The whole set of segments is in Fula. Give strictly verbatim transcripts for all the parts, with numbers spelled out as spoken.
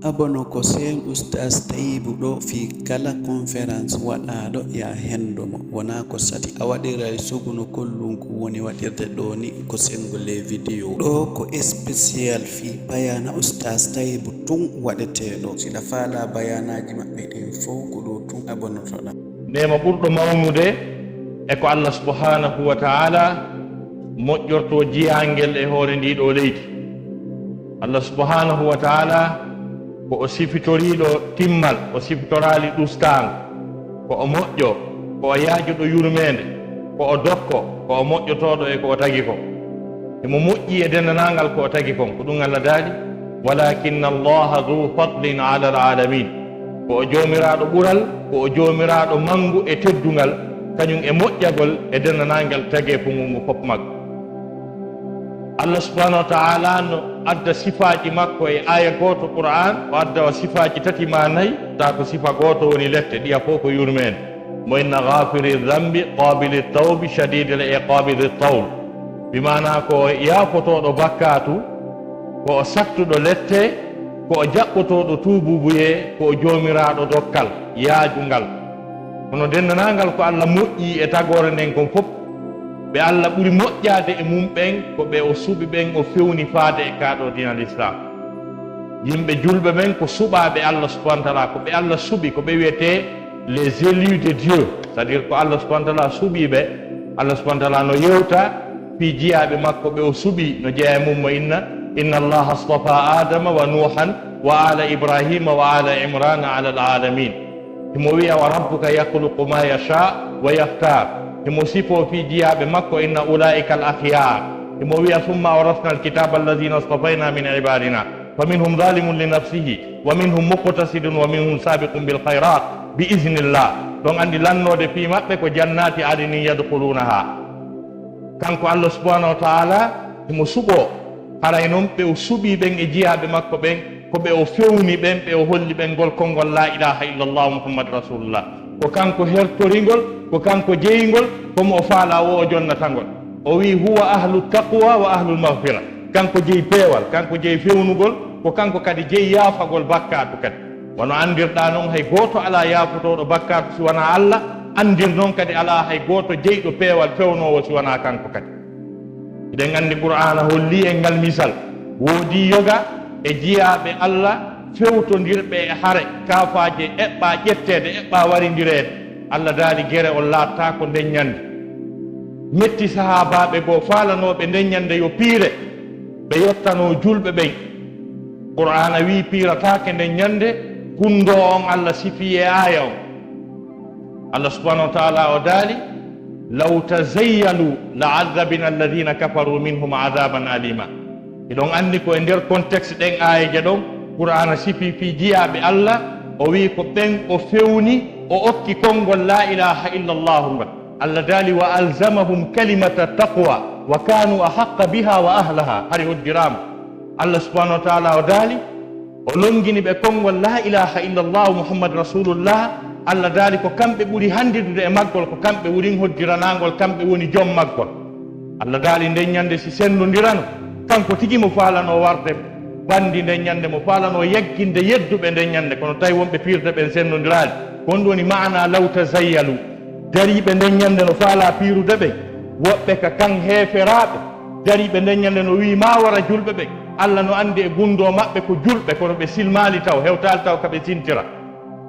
Abono ko seen Ustaas Tayibu ɗo fii kala conférence waɗaaɗo ya hendo mo. Wonaa ko sati a waɗiray sugu no kollunku woni waɗirde ɗoo ni ko senngo les vidéos. Ɗoo ko spécial fii bayaana Ustaas Tayibu tun waɗetee ɗoo. Si ɗa faalaa bayaanaaji maɓɓe ɗin fow ko ɗoo tun abonotoɗaa. Neema ɓurɗo mawnude e ko Allah subhanahu wa ta'ala moƴƴorto jiyaangel e hoore ndii ɗoo leydi. Allah subhanahu wa ta'ala ko o sifitoriiɗo timmal, o sifitoraali ɗustaango. Ko o moƴƴo, ko o yaajuɗo yurmeende, ko o dokko, ko o moƴƴotooɗo e ko o tagi kon. Himo moƴƴi e denndaangal ko o tagi kon. Ko ɗum Allah daali, walakinna Allaha dhu fadlin ala al-alamin. Ko o Joomiraaɗo ɓural, ko o Joomiraaɗo manngu e teddungal, kañum e moƴƴagol e denndaangal tageefu ngun ngu fof makko. Allah subhanahu wa ta'ala no adda sifaaji makko e aaya gooto Qur'an, o adda sifaaji tati maa nayi, tawa ko sifa gooto woni lette, ɗiya fof ko yurmeende. Mo inna ghafiri dhanbi, qabili tawbi, shadidil iqabi dhi tawl. Bi maanaa ko yaafotooɗo bakkaatu, ko o sattuɗo lette, ko o jaɓɓotooɗo tuubuubuyee, ko o Joomiraaɗo dokkal, yaajungal. Kono denndaangal ko Allah moƴƴi e tagoore nden kon fof, ɓe Allah ɓuri moƴƴaade e mum ɓen ko ɓe o suɓi ɓen, o fewni faade e kaa ɗoo diina Lislaam. Yimɓe julɓe ɓen ko suɓaaɓe Allah subhanahu wa ta'ala, ko ɓe Allah suɓi, ko ɓe wiyetee les élus de Dieu, c'est-à-dire ko Allah subhanahu wa ta'ala suɓii ɓe. Allah subhanahu wa ta'ala no yewta fii jiyaaɓe makko ɓe o suɓi, no jeyaa e mum mo inna, inna Allaha astafa Adama wa Nuhan wa ala Ibrahima wa ala Imrana ala al-alamin. Himo wiya, wa rabbuka yakhluqu ma yasha wa yakhtar. Himo sifoo fii jiyaaɓe makko, inna ulaika al-akhyar. Himo wiya, thumma awrasna al-kitaba alladhina istafayna min ibadina. Faminhum zalimun li nafsihi, wa minhum muqtasidun, wa minhum sabiqun bil khayrat, bi iznillah. Ɗon anndi lannoode fii maɓɓe ko jannati adnin yadkhulunaha. Kanko Allah subhanahu wa ta'ala, himo suɓoo. Haray non ɓe o suɓii ɓen e jiyaaɓe makko ɓen, ko ɓe o fewni ɓen, ɓe o holli ɓen ngol konngol la ilaha illallah Muhammad rasulullah. Ko kanko hertoringol, ko kanko jeyingol, ko mo o faalaa wo o jonnata ngol. O wi'i, huwa ahlu taqwa wa ahlul maghfira. Kanko jeyi peewal, kanko jeyi fewnugol, ko kanko kadi jeyi yaafagol bakkaatu kadi. Wano anndirɗaa non, hay gooto alaa yaafotooɗo bakkaatu si wanaa Allah, anndir non kadi alaa hay gooto jeyɗo peewal fewnoowo si wanaa kanko kadi. Hiɗen anndi Qur'aana hollii en ngal misal. Woodii yoga e jiyaaɓe Allah fewtondirɓe e hare, kaafaaje eɓɓaa ƴetteede, eɓɓaa warindireede. Allah daali gere on laattaako nden ñannde. Metti sahaabaaɓe goo faalanooɓe nden ñannde yo piire, ɓe yottanoo julɓe ɓen. Qur'aana wi'i piirataake nden ñannde, kunndoo on Allah sifii e aaya on. Allah subhanahu wa ta'ala o daali, law tazayyalu la azzabna alladhina kafaru minhum azaban alima. Hiɗon anndi ko e nder contexte ɗen aayeeje ɗon, Qur'aana sifii fii jiyaaɓe Allah, o wi'i ko ɓen o fewni, o okki konngol la ilaha illa Allahu ngal. Allah daali, wa alzamahum kalimata taqwa wa kanu ahaqqa biha wa ahlaha. Hari hoddiraama. Allah subhanahu wa ta'ala o daali, o longini ɓe konngol la ilaha illa Allahu Muhammad rasulullah. Allah daali ko kamɓe ɓuri hanndidude e maggol, ko kamɓe wurin hoddiranaangol, kamɓe woni jom maggol. Allah daali nden ñannde si senndondirano, kanko tigi mo faalanoo warde banndi nden ñannde, mo faalanoo yagginde yedduɓe nden ñannde, kono tawi wonɓe piirde ɓen senndondiraali. Ko on woni maana law tazayyalu. Dariiɓe nden ñannde no faalaa piirude ɓen, woɓɓe ka kan heeferaaɓe. Dariiɓe nden ñannde no wi'i maa wara julɓe ɓen. Allah no anndi e gunndoo maɓɓe ko julɓe, kono ɓe silmaali taw, hewtaali taw ka ɓe sintira.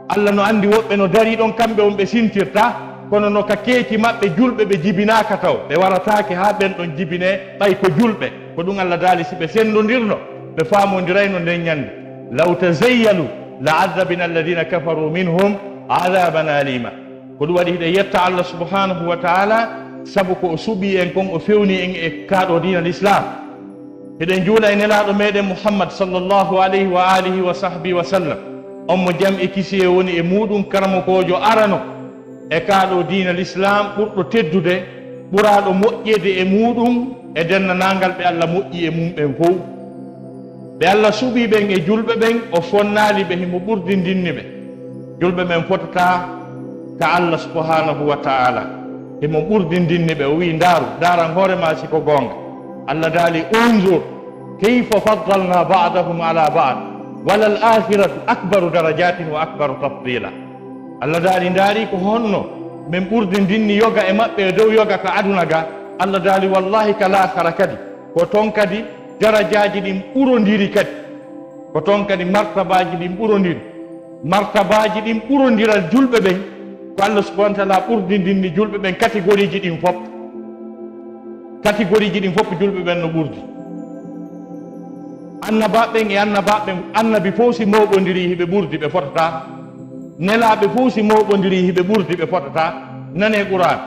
Allah no anndi woɓɓe no darii ɗon, kamɓe on ɓe sintirtaa, kono no ka keeci maɓɓe julɓe ɓe jibinaaka taw, ɓe warataake haa ɓen ɗon jibinee, ɓay ko julɓe. Ko ɗum Allah daali, si ɓe senndondirno, ɓe faamondirayno nden ñannde. Law tazayyalu la azzabna alladhina kafaru minhum azaban alima. Ko ɗum waɗi hiɗen yetta Allah subhanahu wa ta'ala, sabu ko o suɓii en kon, o fewni en e kaa ɗoo diina Lislaam. Hiɗen juula e Nelaaɗo meɗen Muhammad sallallahu alayhi wa alihi wa sahbihi wa sallam. On mo jam e kisiyee woni e muuɗum, karamokoojo arano e kaa ɗoo diina Lislaam ɓurɗo teddude, ɓuraaɗo moƴƴeede e muuɗum e denndaangal ɓe Allah moƴƴi e mum ɓen fow. Ɓe Allah suɓii ɓen e julɓe ɓen, o fonnaali ɓe, himo ɓurdindinni ɓe. Julɓe ɓen fotataa ka Allah subhanahu wa ta'ala. Himo ɓurdindinni ɓe, o wi'i, ndaaru, ndaaran hoore maa si ko goonga. Allah daali, unzur kayfa faddalna ba'dahum ala ba'd. Wala al akhiratu akbaru darajatin wa akbaru tafdila. Allah daali, ndaari ko honno min ɓurdindinni yoga e maɓɓe e dow yoga ka aduna ga? Allah daali, wallahi, ka laakara kadi, ko ton kadi darajaaji ɗin ɓurondiri kadi. Ko ton kadi martabaaji ɗin ɓurondiri. Martabaaji ɗin ɓurondiral julɓe ɓen, ko Allah subhanahu wa ta'ala ɓurdindinni julɓe ɓen catégorie ji ɗin fof. Catégorie ji ɗin fof julɓe ɓen no ɓurdi. Annabaaɓe ɓen e annabaaɓe ɓen, annabi fof si mooɓondiri hiɓe ɓurdi, ɓe fotataa. Nelaaɓe fof si mooɓondiri hiɓe ɓurdi, ɓe fotataa. Nane Qur'an.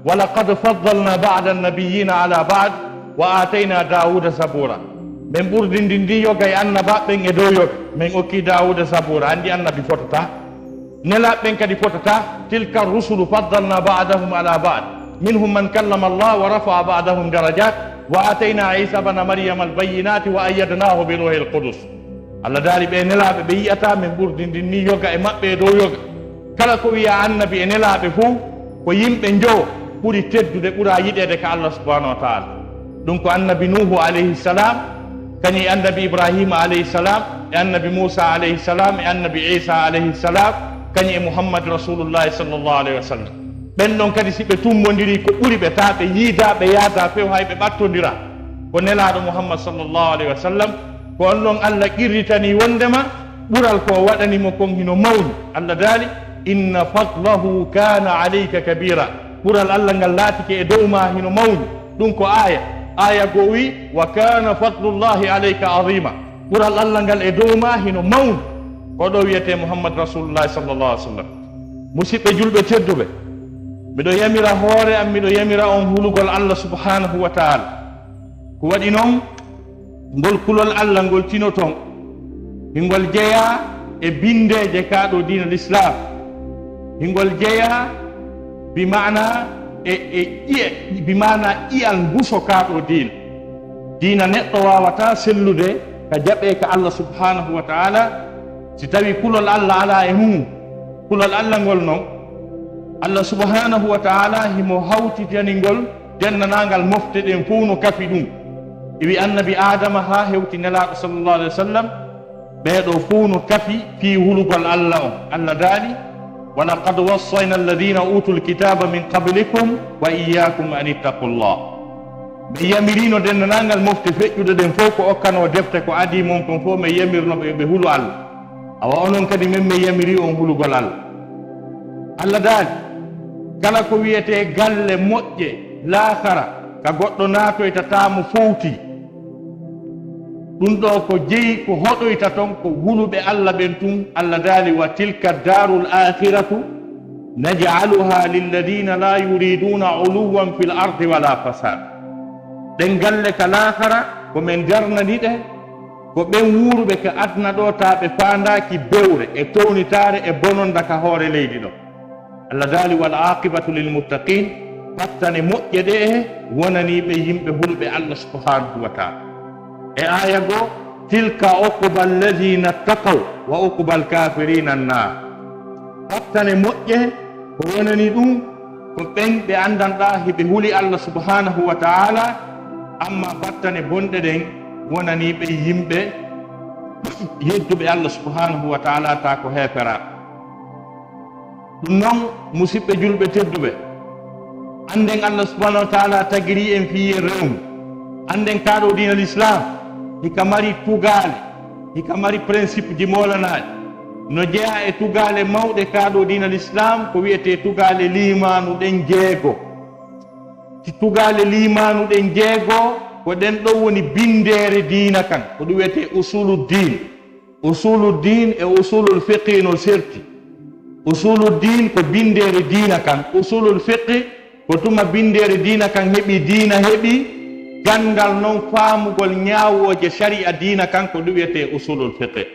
Wa laqad faddalna ba'da an-nabiyyina ala ba'd wa atayna Dawuda zabura. Min ɓurdindindi yoga e annabaaɓe ɓen e dow yoga. Min okki Dawuda zabura. Anndi annabi fotataa. Nelaaɓe ɓen kadi fotataa. Tilka rusulu faddalna ba'dahum ala ba'd. Minhum man kallama Allah wa rafa'a ba'dahum darajat. Wa atayna Isa bana Maryama al-bayyinati wa ayyadnahu bi ruhil qudus. Allah daali ɓe nelaaɓe ɓe yi'ataa min ɓurdindinni yoga e maɓɓe e dow yoga. Kala ko wi'a annabi e nelaaɓe fof ko yimɓe njowo ɓuri teddude, ɓura yiɗeede ka Allah subhanahu wa ta'ala. Ɗum ko annabi Nuhu alayhi salam, kañum e annabi Ibrahima alayhi salam, e annabi Musa alayhi salam, e annabi Isa alayhi salam, kañum e Muhammad Rasulullahi sallallahu alayhi wa sallam. Ɓen ɗon kadi si ɓe tummondiri ko ɓuri ɓe, taa ɓe yiida, ɓe yaada few, hay ɓe ɓattondiraa, ko nelaaɗo Muhammad sallallahu alayhi wa sallam. Ko on ɗon Allah qirritanii wonndema ɓural ko o waɗani mo kon hino mawni. Allah daali, inna fadlahu kana alayka kabira. Ɓural Allah ngal laatike e dow maa hino mawni. Ɗum ko aaya. Aaya goo wi, wa kana fadlullahi alayka azima. Ɓural Allah ngal e dow maa hino mawni. Ko ɗo wiyetee Muhammad Rasulullahi sallallahu alayhi wa sallam. Musiɓɓe julɓe tedduɓe, miɗo yamira hoore am, miɗo yamira on hulugol Allah subhanahu wa ta'ala. Ko waɗi non, ngol kulol Allah ngol tinoton, hingol jeyaa e bindeeje kaa ɗo diina Lislaam, hingol jeyaa bi maana e, e ƴi'e, bi maana ƴi'al nguso kaa ɗo diina. Diina neɗɗo waawataa sellude ka jaɓee ka Allah subhanahu wa ta'ala, si tawi kulol Allah alaa e mum. Kulol Allah ngol non, Allah subhanahu wa ta'ala himo hawtitani ngol denndaangal mofte ɗen fow no kafi ɗum. Iwi annabi Aadama haa hewti Nelaaɗo sallallahu alayhi wa sallam, ɓee ɗoo fow no kafi fii hulugol Allah on. Allah daali, wa laqad wassayna alladhina utul kitaba min qablikum wa iyyakum an ittaqullah. Min yamirino denndaangal mofte feƴƴuɗe ɗen fow ko okkanoo defte ko adii mon kon fow, min yamirno ɓe ɓe hulu Allah. Awa onon kadi min, min yamiri on hulugol Allah. Allah daali, kala ko wiyetee galle moƴƴe laakara ka goɗɗo naatoyta taa mo fowti. Ɗum ɗoo ko jeyi ko hoɗoyta ton, ko huluɓe Allah ɓen tun. Allah daali, wa tilka darul akhiratu naj'aluha lilladhina la yuriduna uluwan fil ardi wala fasad. Ɗen galle ka laakara ko min darnani ɗe, ko ɓen wuuruɓe ka aduna ɗoo taa ɓe faandaaki bewre e townitaare e bononda ka hoore leydi ɗoo. Allah daali, wal aqibatu lil muttaqin, battane moƴƴe ɗe e wonanii ɓe yimɓe hulɓe Allah subhanahu wa ta'ala. E aaya goo, tilka uqba alladhina taqaw wa uqba al kafirina annar. Battane moƴƴe ko wonani ɗum ko ɓen ɓe anndanɗaa hiɓe huli Allah subhanahu wa ta'ala, amma battane bonɗe ɗen wonanii ɓe yimɓe yedduɓe Allah subhanahu wa ta'ala taa ko heeferaa. Ɗum non, musiɓɓe julɓe tedduɓe, annden Allah subhanahu wa ta'ala tagirii en fii en rewnu. Annden kaa ɗoo diina Lislaam, hika mari tugaale, hika mari principe ji moolanaaɗi. No jeyaa e tugaale mawɗe kaa ɗoo diina Lislaam, ko wiyetee tugaale liimaanu ɗen jeego. Si tugaale liimaanu ɗen jeego, ko ɗen ɗon woni binndeere diina kan, ko ɗum wiyetee usulu diin. Usulu diin e usulul fiqhi no serti. Usulu diin ko binndeere diina kan. Usulul fiqhi ko tuma binndeere diina kan heɓi, diina heɓi ganndal non faamugol ñaawooje sari'a diina kan, ko ɗum wiyetee usulul fiqhi.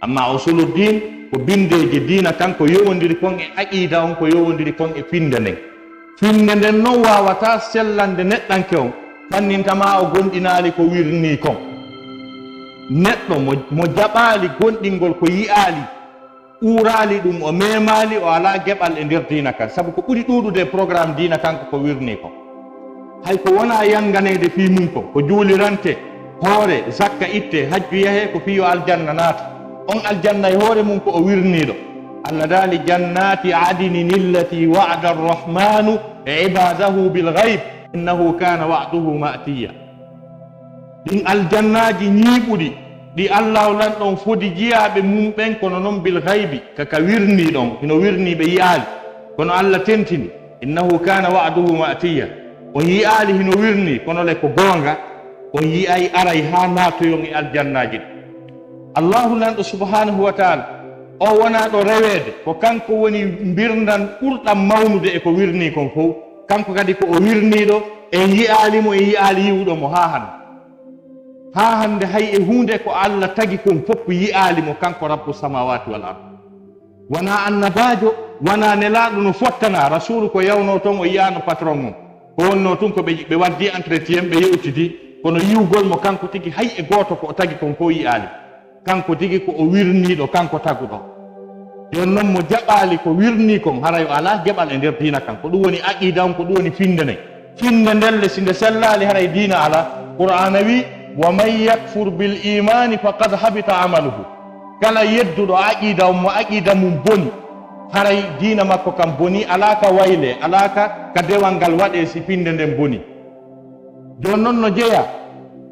Amma usulu diin ko binndeeji diina kan, ko yowondiri kon e aqiida on, ko yowondiri kon e finnde nden. Finnde nden non waawataa sellande neɗɗanke on, fannintamaa o gomɗinaali ko wirnii kon. Neɗɗo mo, mo jaɓaali gomɗingol ko yi'aali, uuraali ɗum, o memaali, o alaa geɓal e nder diina kan. Sabu ko ɓuri ɗuuɗude e programme diina kan ko ko wirnii kon. Hay ko wonaa yannganeede fii mum kon, ko juulirante, hoore, zakka itte, hajju yahee, ko fii yo aljanna naata. On aljanna e hoore mum ko o wirniiɗo. Allah daali, "Jannati adnin allati wa'ada arrahmanu ibadahu bil ghaib, innahu kana wa'duhu ma'tiya." Ɗin aljannaaji ñiiɓuɗi, ɗi Allahu Lanɗo on fodi jiyaaɓe mum ɓen, kono non bil gaybi, ka ka wirnii ɗon, hino wirnii ɓe yi'aali. Kono Allah tentini, "Innahu kana wa'duhu ma'tiya." On yi'aali hino wirnii, kono le ko goonga, on yi'ay aray haa naatoyon e aljannaaji ɗin. Allahu Lanɗo subhanahu wa ta'ala, o wonaa ɗo reweede, ko kanko woni mbirndan ɓurɗan mawnude e ko wirnii kon fow. Kanko kadi ko o wirniiɗo, en yi'aali mo, en yi'aali yi'uɗo mo haa hannde. Haa hannde hay e huunde ko Allah tagi kon fof yi'aali mo, kanko Rabbu samawati wal ard. Wonaa annabaajo, wonaa nelaaɗo no fottanaa, rasuulu ko yawnoo toon o yi'aano patron mum. Ko wonnoo tun ko ɓe, ɓe waddii entretien, ɓe yewtidii, kono yi'ugol mo kanko tigi hay e gooto ko o tagi kon fof yi'aali. Kanko tigi ko o wirniiɗo, kanko taguɗo. Jooni non mo jaɓaali ko wirnii kon, haray o alaa geɓal e nder diina kan. Ko ɗum woni aqiida on, ko ɗum woni finnde nden. Finnde nden le, si nde sellaali, haray diina alaa. Qur'aana wi, "Wa man yakfur bil imaani faqad habita amaluhu." Kala yedduɗo aqiida on, mo aqiida mum boni, haray diina makko kan boni, alaa ka waylee, alaa ka, ka dewal ngal waɗee si finnde nden boni. Jooni non no jeyaa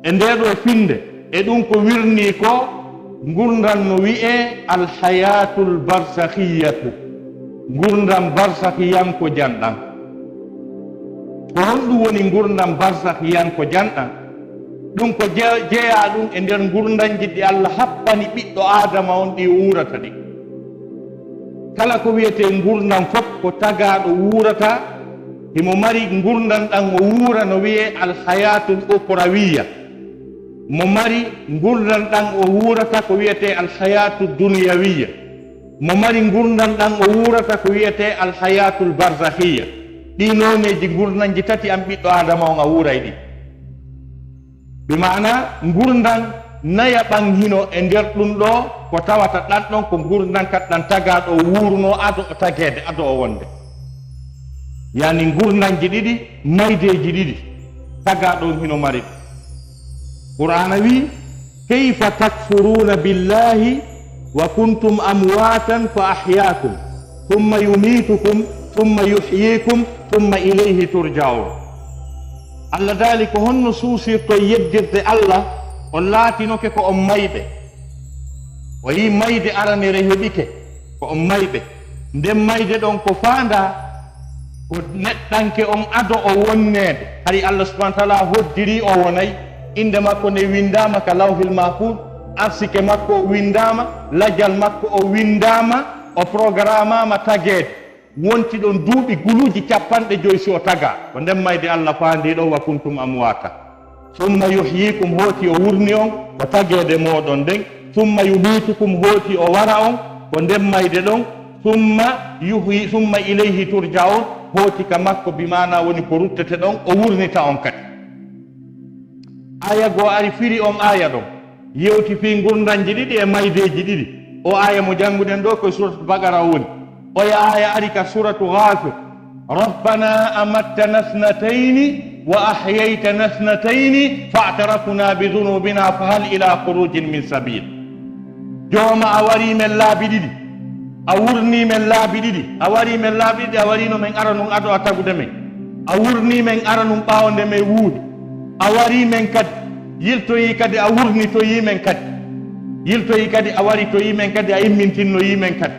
e ndee ɗoo finnde, e ɗum ko wirnii ko ngurndan no wi'ee alhayatul barsakhiyatu, ngurndan barsakhiyankojan ɗan. Ko honɗum woni ngurndan barsakhiyankojan ɗan? Ɗum ko je-, jeyaa ɗum e nder ngurndanji ɗi Allah happani ɓiɗɗo Aadama on ɗi wuurata ɗin. Kala ko wi'etee ngurndan fof ko tagaaɗo wuurata, himo mari ngurndan ɗan o wuura no wi'ee alhayatul ukhrawiyya. Mo mari ngurndan ɗan o wuurata ko wi'etee alhayatud dunyawiyya. Mo mari ngurndan ɗan o wuurata ko wi'etee alhayatul barzakhiyya. Ɗii nooneeji ngurndanji tati an ɓiɗɗo Aadama on a wuuray ɗi. Bi maana ngurndan naya ɓan hino e nder ɗum ɗoo, ko tawata ɗan ɗon ko ngurndan kat ɗan tagaaɗo o wuurunoo ado o tageede, ado o wonde. Yani ngurndanji ɗiɗi, maydeeji ɗiɗi, tagaaɗo on hino mari ɗi. Qur'aana wi, "Kayfa takfuruna billahi wa kuntum amwatan fa ahyakum, thumma yumitukum, thumma yuhyikum, thumma ilayhi turja'un." Allah daali, "Ko honno suusirton yeddirde Allah, on laatinoke ko on mayɓe?" O yii mayde aranere heɓike, ko on mayɓe. Nden mayde ɗon ko faandaa ko neɗɗanke on ado o wonneede. Hari Allah subhanahu wa ta'ala hoddirii o wonay. Innde makko nde winndaama ka Lawhil Mahfuz, arsike makko winndaama, lajal makko o winndaama, o programmaama tageede. Wonti ɗon duuɓi guluuji cappanɗe joy si o tagaa. Ko nden mayde Allah faandii ɗon, "Wa kuntum amwata." Summa yuhyikum, hooti o wurni on, ko tageede mooɗon nden. Summa yumitukum, hooti o wara on, ko nden mayde ɗon. Summa yuhyi, summa ilayhi turja'un, hooti ka makko, bi maana woni ko ruttete ɗon, o wurnita on kadi. Aya goo ari firi on aya ɗon. Yewti fii ngurndanji ɗiɗi e maydeeji ɗiɗi. O aya mo jannguɗen ɗoo ko e Suratul Baqara o woni. Oya aya ari ka Suratu Ghafir. "Rabbana amattana thnatayni wa ahyaytana thnatayni fa'tarafna bi dhunubina fahal ila khurujin min sabil." Jooma, a warii men laabi ɗiɗi. A wurnii men laabi ɗiɗi. A warii men laabi ɗiɗi, a wariino men aranun ado a tagude men. A wurnii men aranun ɓaawo nde men wuuri. A warii men kadi, yiltoyii kadi, a wurnitoyii men kadi. Yiltoyii kadi, a waritoyii men kadi, a immintinnoyii men kadi.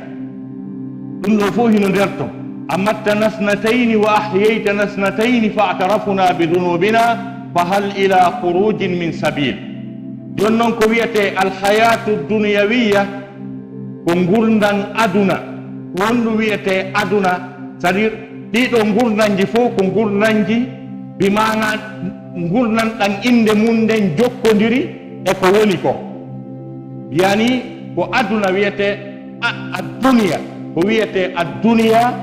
Ɗum ɗoo fof hino nder ton. Amattana thnatayni wa ahyaytana thnatayni fa'tarafna bi dhunubina fahal ila khurujin min sabil. Jooni non ko wi'etee alhayatu duniyawiyya, ko ngurndan aduna. Ko honɗum wi'etee aduna? C'est-à-dire, ɗii ɗoo ngurndanji fof ko ngurndanji, bi maana ngurndan ɗan innde mum nden jokkondiri e ko woni ko. Yani ko aduna wi'etee a-, adduniya, ko wi'etee adduniya,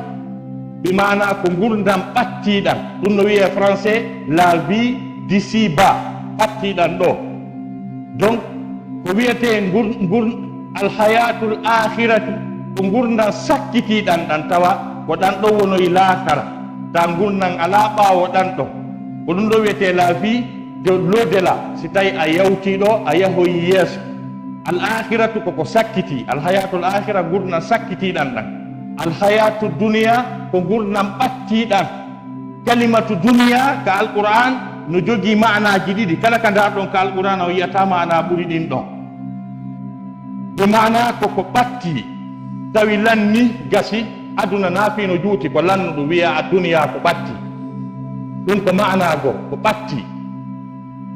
bi maana ko ngurndan ɓattiiɗan. Ɗum no wi'ee français la vie d'ici-bas, ɓattiiɗan ɗoo. Donc, ko wi'etee ngur-, ngur-, alhayatul akhirati, ko ngurndan sakkitiiɗan ɗan, tawa ko ɗan ɗon wonoyi laakara, ta ngurndan alaa ɓaawo ɗan ɗon. Ko ɗum ɗoo wi'etee la vie de l'au-delà, si tawi a yawtii ɗoo, a yahoyi yeeso. Al akhiratu ko ko sakkiti, al hayatul akhira, ngurndan sakkitiiɗan ɗan. Al hayatu duniya ko ngurndan ɓattiiɗan. Kalimatu duniya ka Alqur'an no jogii maanaaji ɗiɗi. Kala ka ndaarɗon ka Alqur'an, on yi'ataa maanaa ɓuri ɗin ɗon. Ɗi maanaa ko ko ɓatti, tawi lanni, gasi, aduna na fii no juuti, ko lannuɗo, wi'a a duniya ko ɓatti. Ɗum ko maanaa goo, ko ɓatti.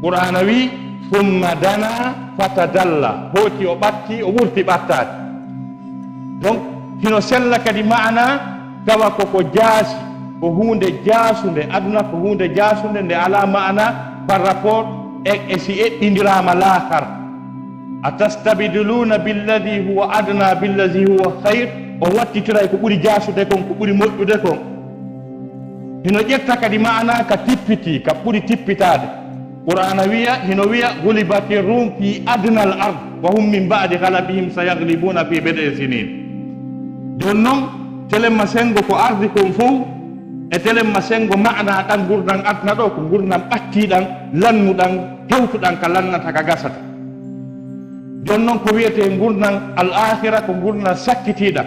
Qur'aana wi, "Summa dana fatadalla." Hooti o ɓatti, o wurti ɓattaade. Donc, hino sella kadi maanaa tawa ko ko jaasi, ko huunde jaasunde, aduna ko huunde jaasunde, nde alaa maanaa par rapport e, e si eɓɓindiraama laakara. "Atastabdiluna billadi huwa adna billadi huwa khayr." O wattitiray ko ɓuri jaasude kon, ko ɓuri moƴƴude kon. Hino ƴetta kadi maanaa ka tippiti, ka ɓuri tippitaade. Qur'aana wiya, hino wiya, "Gulibati Rum fi adna al ard, wa hum min ba'di ghalabihim sayaglibuna fi bid'i sinin." Jooni non, telemma senngo ko ardi kon fow, e telemma senngo maanaa ɗan ngurndan aduna ɗoo, ko ngurndan ɓattiiɗan, lannuɗan, hewtuɗan ka lannata, ka gasata. Jooni non ko wi'etee ngurndan al akhira, ko ngurndan sakkitiiɗan.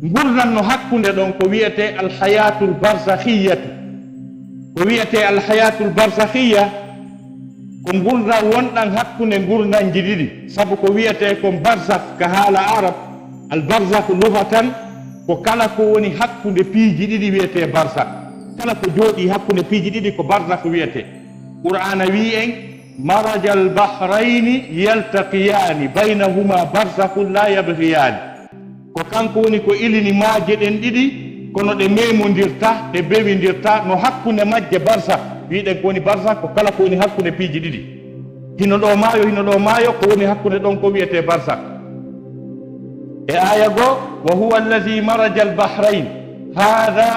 Ngurndan no hakkunde ɗon ko wi'etee al hayatul barzakhiyatu. Ko wi'etee al hayatul barzakhiya ko ngurndan wonɗan hakkunde ngurndanji ɗiɗi. Sabu ko wi'etee kon barzakh ka haala Arab, al barzakh lughatan ko kala ko woni hakkunde piiji ɗiɗi wi'etee barzakh. Kala ko jooɗii hakkunde piiji ɗiɗi ko barzakh wi'etee. Qur'aana wi'i en, "Marajal bahrayni yaltaqiyani baynahuma barzakhun la yabghiyani." Ko kanko woni ko ilini maaje ɗen ɗiɗi, kono ɗe memondirta, ɗe bewindirta, no hakkunde majje barzakh. Wi'uɗen ko woni barzakh, ko kala ko woni hakkunde piiji ɗiɗi. Hino ɗoo maayo, hino ɗoo maayo, ko woni hakkunde ɗon ko wi'etee barzakh. E aaya goo, "Wa huwa alladhi marajal bahrayn, hadha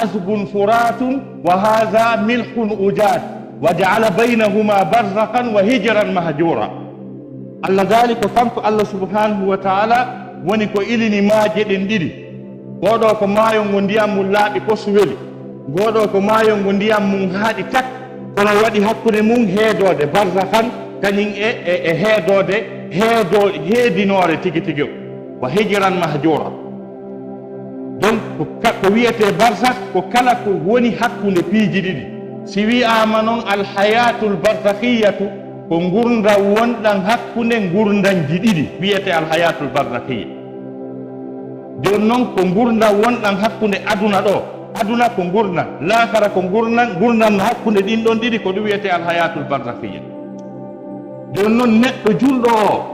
azbun furatun, wa hadha milhun ujaj, wa ja'ala baynahuma barzakhan wa hijran mahjura." Allah daali ko kanko Allah subhanahu wa ta'ala woni ko ilini maaje ɗen ɗiɗi. Ngoo ɗoo ko maayo ngo ndiyam mum laaɓi pos, weli. Ngoo ɗoo ko maayo ngo ndiyam mum haaɗi tak, kono waɗi hakkunde mum heedoode, barzakhan, kañum e, e, e heedoode, heedo-, heedinoore tigi tigi o. Wa hijran mahjura. Donc, ko ka-, ko wi'etee barzakh, ko kala ko woni hakkunde piiji ɗiɗi. Si wi'aama non al hayatul barzakhiyatu, ko ngurndan wonɗan hakkunde ngurndanji ɗiɗi, wi'etee al hayatul barzakhiyya. Jooni non, ko ngurndan wonɗan hakkunde aduna ɗoo. Aduna ko ngurndan, laakara ko ngurndan, ngurndan no hakkunde ɗin ɗon ɗiɗi, ko ɗum wi'etee al hayatul barzakhiyya. Jooni non, neɗɗo julɗo o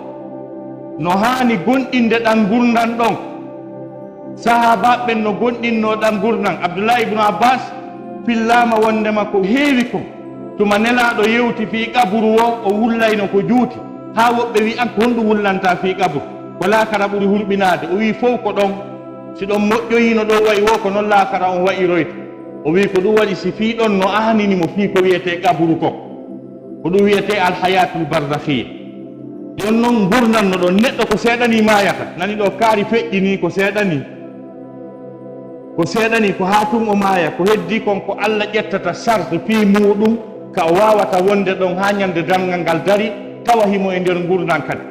no haani gomɗinde ɗan ngurndan ɗon. Sahaabaaɓe ɓen no gomɗinnoo ɗan ngurndan. Abdullahi ibnu Abbas fillaama wonndema ko heewi kon, tuma Nelaaɗo yewti fii qaburu o, o wullayno ko juuti, haa woɓɓe wi'i, "An, ko honɗum wullantaa fii qaburu? Ko laakara ɓuri hulɓinaade." O wi'i, "Fow ko ɗon. Si ɗon moƴƴoyii no ɗon wa'i woo, ko non laakara on wa'iroyta." O wi'i, ko ɗum waɗi si fii ɗon no aanini mo fii ko wi'etee qaburu kon. Ko ɗum wi'etee al hayatul barzakhiyya. Jooni non, ngurndan no ɗon, neɗɗo ko seeɗa nii maayata. Nani ɗoo kaari feƴƴi nii, ko seeɗa nii. Ko seeɗa nii, ko haa tun o maaya. Ko heddii kon ko Allah ƴettata charge fii muuɗum, ka o waawata wonde ɗon haa ñande darngal ngal dari, tawa himo e nder ngurndan kadi.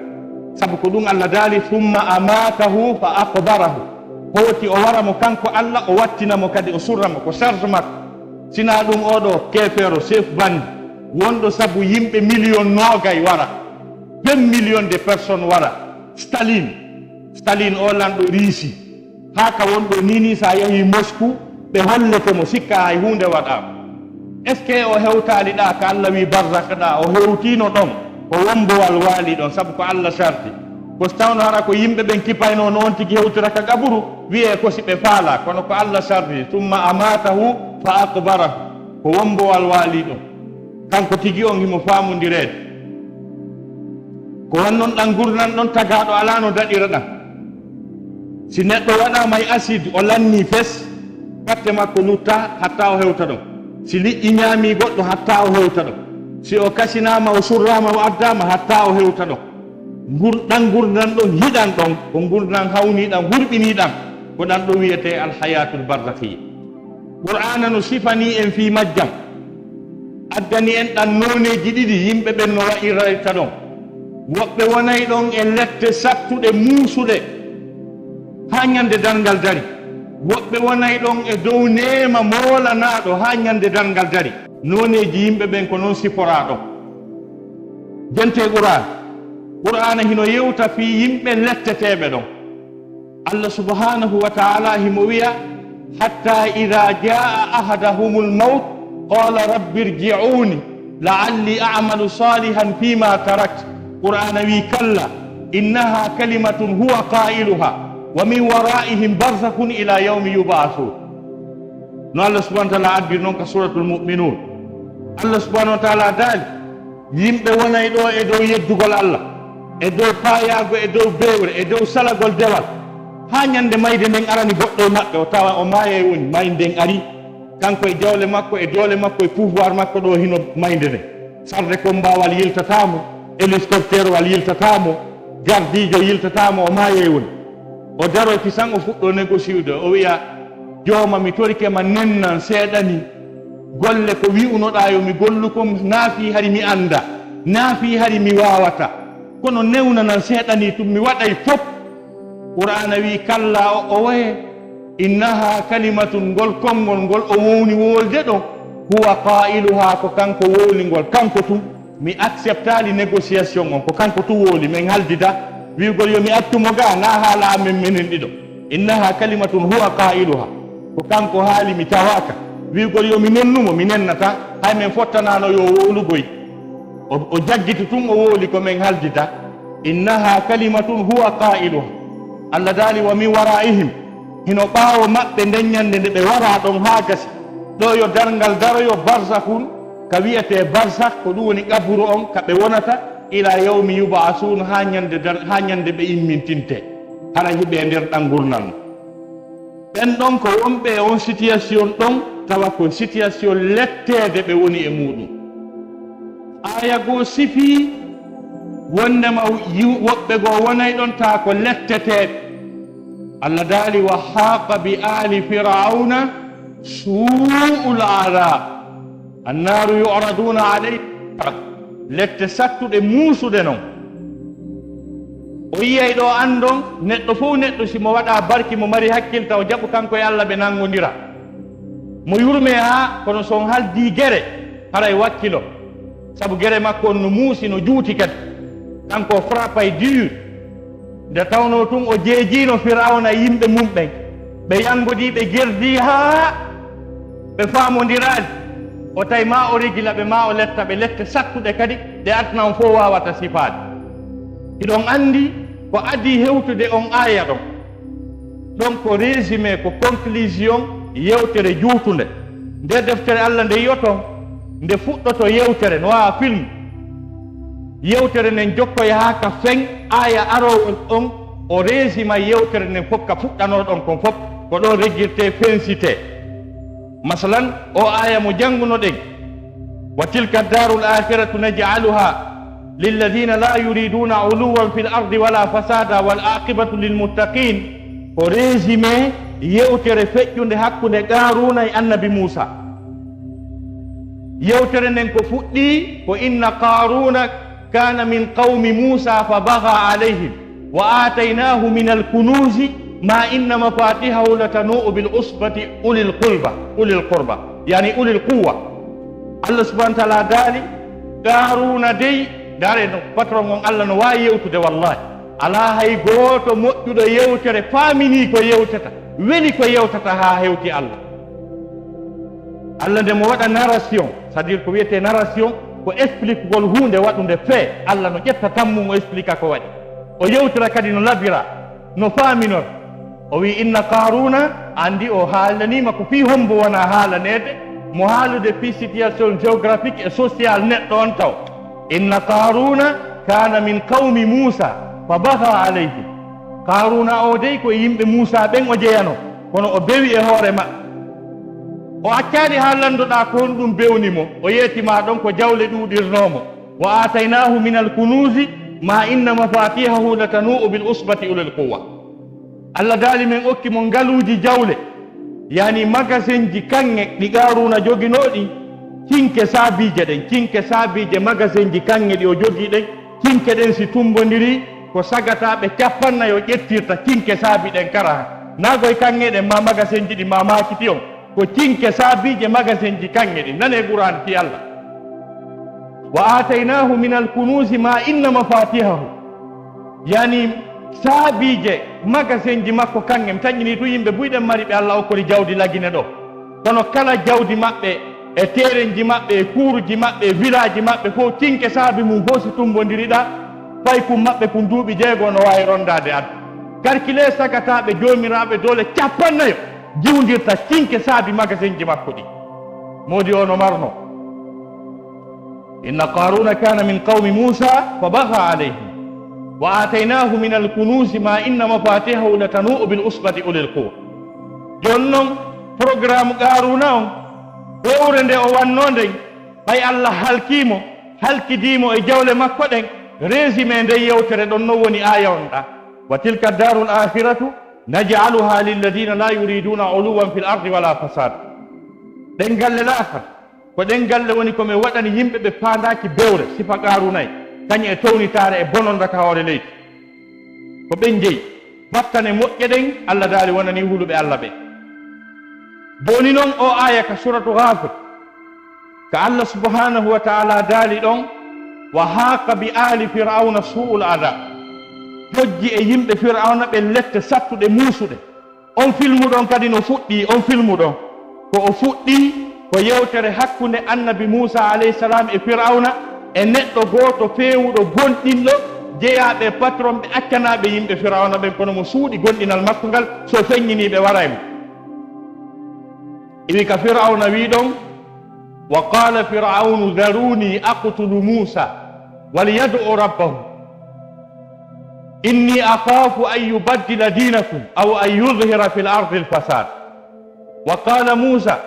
Sabu ko ɗum Allah daali, "Summa amatahu fa aqbarahu." Hooti o wara mo kanko Allah, o wattina mo kadi, o surra mo, ko charge makko. Sinaa ɗum, oo ɗoo keefeero, chef bandi, wonɗo sabu yimɓe miliyon noogay wara, vingt millions de personnes wara, Staline, Staline oo lanɗo Riisi, haa ka wonɗo nii nii, si a yahii Mosku, ɓe hollete mo, sikkaa hay huunde waɗaama. Est-ce que o hewtaali ɗaa ka Allah wi'i barzakh ɗaa? O hewtiino ɗon, ko wombowal waali ɗon, sabu ko Allah sarti. Ko si tawno hara ko yimɓe ɓen kipaynoo no on tigi hewtira ka qaburu, wi'ee ko si ɓe faalaa, kono ko Allah sarti, "Summa amatahu fa aqbarahu." Ko wombowal waali ɗon. Kanko tigi on himo faamondireede. Ko won non ɗan ngurndan ɗon tagaaɗo alaa no daɗira ɗan. Si neɗɗo waɗaama e acide, o lannii fes, batte makko lutta hatta o hewta ɗon. Si liƴƴi ñaamii goɗɗo, hatta o hewta ɗon. Si o kasinaama, o surraama, o addaama, hatta o hewta ɗon. Ngur-, ɗan ngurndan ɗon hiɗan ɗon, ko ngurndan hawniiɗan, hurɓiniiɗan, ko ɗan ɗon wi'etee al hayatul barzakhiyya. Qur'aana no sifanii en fii majjan, addani en ɗan nooneeji ɗiɗi yimɓe ɓen no wa'irayta ɗon. Woɓɓe wonay ɗon e lette sattuɗe muusuɗe haa ñande darngal dari. Woɓɓe wonay ɗon e dow neema moolanaaɗo haa ñande darngal dari. Nooneeji yimɓe ɓen ko non siforaa ɗon. Jentee Qur'aana. Qur'aana hino yewta fii yimɓe letteteeɓe ɗon. Allah subhanahu wa ta'ala himo wi'a, "Hatta idha jaa ahadahumul maut, qala rabbi irji'uni la'alli a'malu salihan fima tarakt." Qur'aana wi, "Kalla, innaha kalimatun huwa qailuha, wa min waraihim barzakhun ila yawmi yub'athun." No Allah subhanahu wa ta'ala addi non ka suratul Mu'minun. Allah subhanahu wa ta'ala daali, yimɓe wonay ɗo e dow yeddugol Allah, e dow paayaago, e dow bewre, e dow salagol dewal, haa ñande mayde nden arani goɗɗo e maɓɓe, o tawa o maayay woni, mayde nden ari, kanko e jawle makko, e doole makko, e pouvoir makko ɗo hino mayde nden. Sarde kombaawal yiltataa mo, hélicoptèrewal yiltataa mo, gardiijo yiltataa mo, o maayay woni. O daroy kisan, o fuɗɗo négociude, o wi'a, "Jooma, mi torike ma, nennan seeɗa ni. Golle ko wi'unoɗaa yo mi gollu kon, naa fii hari mi annda, naa fii hari mi waawata. Kono newnanan seeɗa ni tun, mi waɗay fop." Qur'aana wi'i, "Kalla, o, o woye. Innaha kalimatun, ngol konngol ngol o wowni wowlde ɗon, huwa qailuha, ko kanko wowli ngol, kanko tun. Mi acceptaali négociation on, ko kanko tun wowli, men haldida." Wi'ugol yo mi accu mo gaa, naa haala amen menen ɗiɗo. Innaha kalimatun huwa qailuha, ko kanko haali, mi tawaaka. Wi'ugol yo mi nennu mo, mi nennata, hay men fottanaano yo wowlugoy. O, o jaggiti tun, o wowli ko men haldida. Innaha kalimatun huwa qailuha. Allah daali, "Wa min waraihim." Hino ɓaawo maɓɓe nden ñande nde ɓe waraa ɗon haa gasi. Ɗo yo darngal daroyo, barzakhun, ka wi'etee barzakh, ko ɗun woni qaburu on ka ɓe wonata, ila yawmi yub'athun, haa ñande dar-, haa ñande ɓe immintintee. Hara hiɓe e nder ɗan ngurndan. Ɓen ɗon ko wonɓe e on situation ɗon, tawa ko situation letteede ɓe woni e muuɗun. Aaya goo sifii wondema yi-, woɓɓe goo wonay ɗon taa ko letteteeɓe. Allah daali, "Wa haqa bi ali fir'auna su'ul adhab. Annaaru yu'raduna alayha." Lette sattuɗe muusuɗe non. O yiyay ɗo anndon, neɗɗo fow neɗɗo, si mo waɗa barki, mo mari hakkil, taw jaɓu kanko e Allah ɓe nanngondira. Mo yurmee haa, kono si on haldii gere, haray wakkilo. Sabu gere makko on no muusi, no juuti kadi. Kanko o frappay dur. Nde tawnoo tun o jeejiino Firawna e yimɓe mun ɓen. Ɓe yanngodii, ɓe gerdii haa ɓe faamondiraali. O tawi maa o regila ɓe, maa o letta ɓe lette sattuɗe kadi, ɗe aduna on fow waawata sifaade. Hiɗon anndi ko adii hewtude on aaya ɗon. Ɗon ko résumé, ko conclusion yewtere juutunde. Nde deftere Allah nde yi'oton, nde fuɗɗoto yewtere, no waawa film. Yewtere nden jokkoya haa ka fen, aaya aroowol on, o résumé yewtere nden fof, ka fuɗɗanooɗon kon fof, ko ɗon reggirtee, fensitee. Masalan, o aaya mo janngunoɗen, "Wa tilka darul akhiratu naj'aluha lilladhina la yuriduna uluwan fil ardi wala fasada wal aqibatu lil muttaqin." Ko résumé yewtere feƴƴunde hakkunde Qaaruuna e Annabi Muusa. Yewtere nden ko fuɗɗii ko, "Inna Qaaruuna kana min qawmi Muusa fa baga alayhim wa aataynaahu min al kunuuzi ma inna mafatihahu latanu'u bil usbati ulil qurba, ulil qurba, yani ulil quwwa." Allah subhanahu wa ta'ala daali, Qaaruuna dey, dare no patron on, Allah no waawi yewtude, wallahi. Alaa hay gooto moƴƴuɗo yewtere, faaminii ko yewtata, weli ko yewtata haa hewti Allah. Allah nde mo waɗa narration, c'est-à-dire ko wiyetee narration, ko expliquegol huunde waɗunde fait, Allah no ƴetta tammum o expliqua ko waɗi. O yewtira kadi no labira, no faaminora. O wi'i, "Inna Qaaruuna", anndi o haalaniima ko fii hombo wona haalaneede, mo haalude fii situation géographique et sociale neɗɗo on taw. "Inna Qaaruuna kana min qawmi Muusa fa baga alayhim." Qaaruuna o dey ko e yimɓe Muusa ɓen o jeyanoo, kono o bewi e hoore maɓɓe. O accaali haa lanndoɗaa ko honɗum bewni mo, o yeeti ma ɗon ko jawle ɗuuɗirnoo mo. "Wa aataynaahu min al kunuuzi ma inna mafatihahu latanu'u bil usbati ulil quwwa." Allah daali men okki mo ngaluuji jawle, yani magasinji kaŋŋe ɗi Qaaruuna joginoo ɗin, cinke saabiije ɗen, cinke saabiije magasinji kaŋŋe ɗi o jogii ɗen, Cinke ɗen si tumbondiri, ko sagataaɓe cappannayo ƴettirta cinke saabi ɗen kara. Naa koy kaŋŋe ɗen maa magasinji ɗi maa maakiti on. Ko cinke saabiije magasinji kaŋŋe ɗin. Nanee Qur'aan fii Allah. "Wa aataynaahu minal kunuuzi maa inna mafaatihahu." Yani saabiije magasinji makko kaŋŋe. Mi taƴƴinii tun yimɓe buy ɗen mari ɓe Allah okkori jawdi Lagine ɗoo. Kono kala jawdi maɓɓe, e terenji maɓɓe, e kuuruji maɓɓe, e vilaaji maɓɓe fow, cinke saabi mum fow si tumbondiri ɗaa, paykun maɓɓe kun duuɓi jeego no waawi rondaade addu. Karkilee sagataaɓe joomiraaɓe doole cappannayo jiwndirta cinke saabi magasinji makko ɗin. Moodi o no marno. "Inna Qaaruuna kaana min qawmi Muusaa fa bagaa alayhim wa aataynaahu minal kunuuzi maa inna mafaatihahu latanuu'u bil usbati ulil quwwa." Jooni non, programme Qaaruuna on, fewre nde o wannoo nden, ɓay Allah halkii mo, halkidii mo e jawle makko ɗen, résumé nden yewtere ɗon non woni aaya on ɗaa. "Wa tilka daarul aakhiratu naj'aluhaa lilladiina laa yuriiduuna 'uluwwan fil ardi wa laa fasaada." Ɗen galle laakara, ko ɗen galle woni ko men waɗani yimɓe ɓe paandaaki bewre, sifa Qaaruuna en, kañum e townitaare e bononda ka hoore leydi. Ko ɓen jeyi. Battane moƴƴe ɗen, Allah daali wonanii huluɓe Allah ɓen. Jooni non o aaya ka Suuratu Ghaafir, ka Allah subhaanahu wa ta'aalaa daali ɗon, "Wa haaqa bi aali Fir'awna suu'ul adhaab." Jojji e yimɓe Fir'awna ɓen lette sattuɗe muusuɗe. On filmu ɗon kadi no fuɗɗii, on filmu ɗon. Ko o fuɗɗii, ko yewtere hakkunde Annabi Muusaa alayhi salaam e Fir'awna, e neɗɗo gooto feewuɗo gonɗinɗo, jeyaaɓe e patron ɓe accanaaɓe yimɓe Fir'awna ɓen, kono mo suuɗi gonɗinal makko ngal, so feññinii ɓe wara e mo. Iwi ka Fir'awna wii ɗon, "Wa qaala Fir'awnu dharuunii aqtulu Muusaa wal yad'u rabbahu, innii akhaafu an yubaddila diinakum aw an yudhira fil ardil fasaad." Wa qaala Muusaa,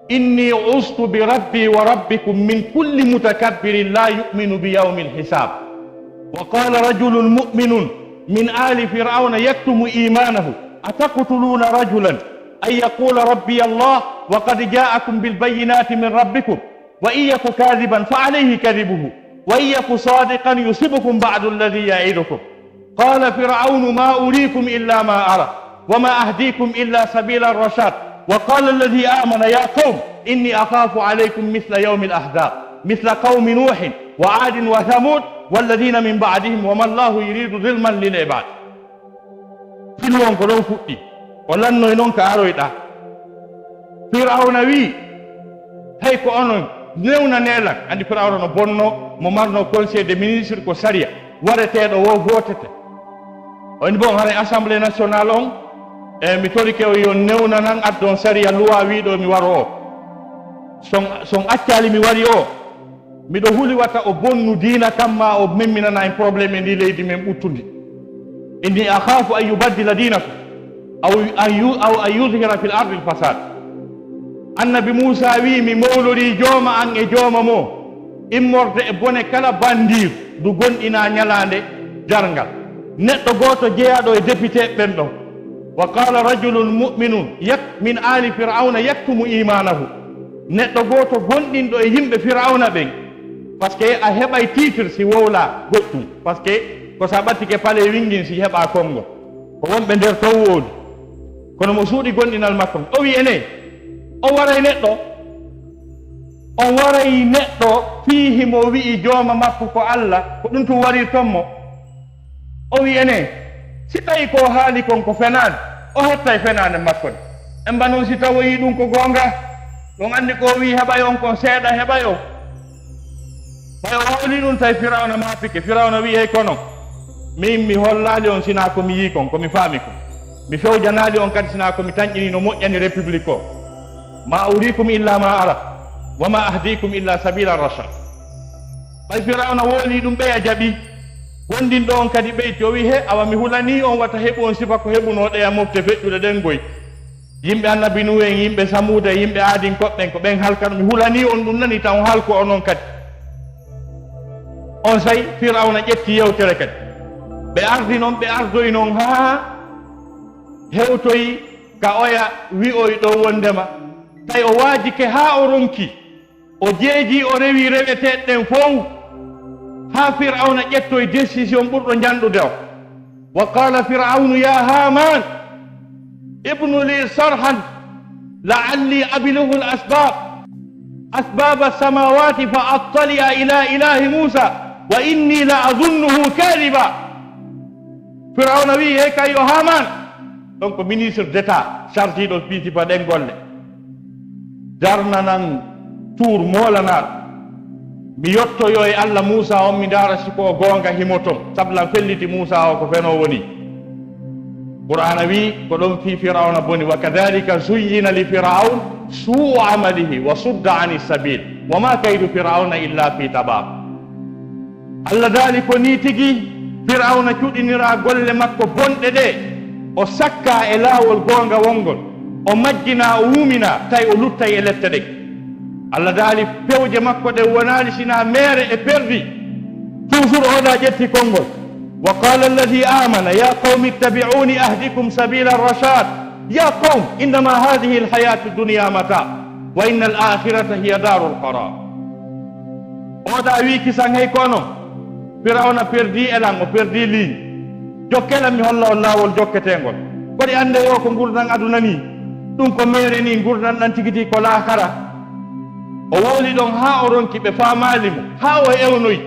"Innii 'uztu bi rabbii wa rabbikum min kulli mutakabbirin laa yu'minu bi yawmil hisaab." Wa qaala rajulun mu'minun min aali Fir'awna yaktumu iimaanahu, "Ataqtuluuna rajulan an yaquula rabbiya Allah wa qad jaa'akum bil bayyinaati min rabbikum, wa in yaku kaadhiban fa alayhi kadhibuhu, wa in yaku saadiqan yusibkum ba'du alladhii ya'idukum." Qaala Fir'awnu, "Maa uriikum illaa maa araa, wa maa ahdiikum illaa sabiila rashaad." Wa qaala alladhii aamana, "Yaa qawmi innii akhaafu alaykum mithla yawmil ahzaab, mithla qawmi Nuuhin wa 'Aadin wa Thamuud walladhiina min ba'dihim, wa maa Allaahu yuriidu dhulman lil 'ibaad." Filmu on ko ɗon fuɗɗi. O lannoy non ka aroyɗaa. Fir'awna wi'i, "Hay ko onon, newnanee lan." Anndi Fir'awna no bonno, mo marno conseil des ministres ko sariya. Wareteeɗo wo vootete. On bon haray Assemblée nationale on, e mi torike o yo newnanan addon sariya luwa wiiɗo mi waro o. Son, son accali mi wari o. Miɗo huli wata o bonnu diina kam ma o memminana en problème e ndi leydi men ɓuttundi. Inni akhaafu an yubaddila diinakum aw an yu-, aw an yudhira fil ardi fasad. Annabi Muusa wi'i, "Mi mawlorii jooma an e jooma mo, immorde e bone kala bandiir ndu gonɗinaa ñalaande darngal." Neɗɗo gooto jeyaaɗo e député ɓen ɗon. Wa qaala rajulun mu'minun yak-, min aali Fir'awna yaktumu iimaanahu. Neɗɗo gooto gonɗinɗo e yimɓe Fir'awna ɓen, parce que a heɓay titre si wowlaa goɗɗum, parce que ko sa ɓattike palais wingin si heɓaa konngol. Ko wonɓe nder taw woodi. Kono mo suuɗi gonɗinal makko, o wi'i ene, o waray neɗɗo, o waray neɗɗo fii himo wi'i jooma makko ko Allah, ko ɗum tun warirton mo. O wi'i ene, si tawi ko o haali kon ko fenaande, o hettay fenaande makko nde. Emba non si tawoyi ɗum ko goonga, on anndi ko o wi'i heɓay on kon seeɗa heɓay on. Ɓay o hawli ɗum tawi Firawna maapike. Firawna wi'i, "Hey kono, min mi hollaali on sinaa ko mi yi'i kon, ko mi faami kon. Mi fewjanaali on kadi sinaa ko mi tanƴini no moƴƴani République o. Ma uriikum illa ma ara, wa ma ahdiikum illa sabila rashad." Ɓay Firawna wooli ɗum, ɓeya jaɓi. Wondinɗo on kadi ɓeyti, o wi'i, "He, awa mi hulanii on wata heɓu on sifa ko heɓunoo ɗeya mofte feƴƴuɗe ɗen goy. Yimɓe Annabi Nuuhu en, yimɓe Samuuda, yimɓe Aadin koɓɓen, ko ɓen halkano. Mi hulanii on ɗum, nani tan on halko onon kadi." Onsay Firawna ƴetti yewtere kadi. Ɓe ardi non, ɓe ardoyi non haa hewtoyi ka oya wi'oy ɗo wondema, tawi o waajike haa o ronki. O jeeji, o rewi reweteeɗe ɗen fow. haa Firawna ƴettoy décision ɓurɗo njanɗude o. Wa qala Firawnu ya Haman ibnu li sarhan la'alli ablugu al-asbab, asbaba samawati fa attali'a ila ilahi Musa wa inni la azunnuhu kadiba. Firawna wi'i, hey kay yo Haman, ɗon ko ministre d'État chargiɗo fii sifa ɗen golle, darnanan tuur moolanaɗo. Mi yottoyo e Allah Muusa on, mi ndaara si ko o goonga himo ton, sabu lan felliti Muusa o ko feno woni. Qur'aana wi'i ko ɗon fii Firawna boni, wa kadhalika zuyyina li Firaun su'u amalihi wa sudda ani sabil wa ma kaydu Firauna illa fi tabab. Allah daali ko nii tigi Firawna cuɗinira golle makko bonɗe ɗe, o sakka e laawol goonga wongol, o majjina, o wumina, tawi o luttay e lette ɗen. Allah daali pewje makko ɗen wonaali sina meere e perdi. Toujours oɗa ƴetti konngol. Wa qala alladhi amana ya qawmi ittabi'uni ahdikum sabila rashad. Ya qawm innama hadhihi alhayatu dunya mata wa inna al-akhirata hiya darul qarar. Oɗa wi kisan hey kono Firawna perdi e lan, o perdi ligne. Jokke lan mi holla on laawol jokketeengol. Koɗi annde yo ko ngurdan aduna ni, ɗum ko meere ni, ngurdan ɗan tigi tigi ko laakara. O wowli ɗon haa o ronki ɓe faamaali mo, haa o ewnoyi.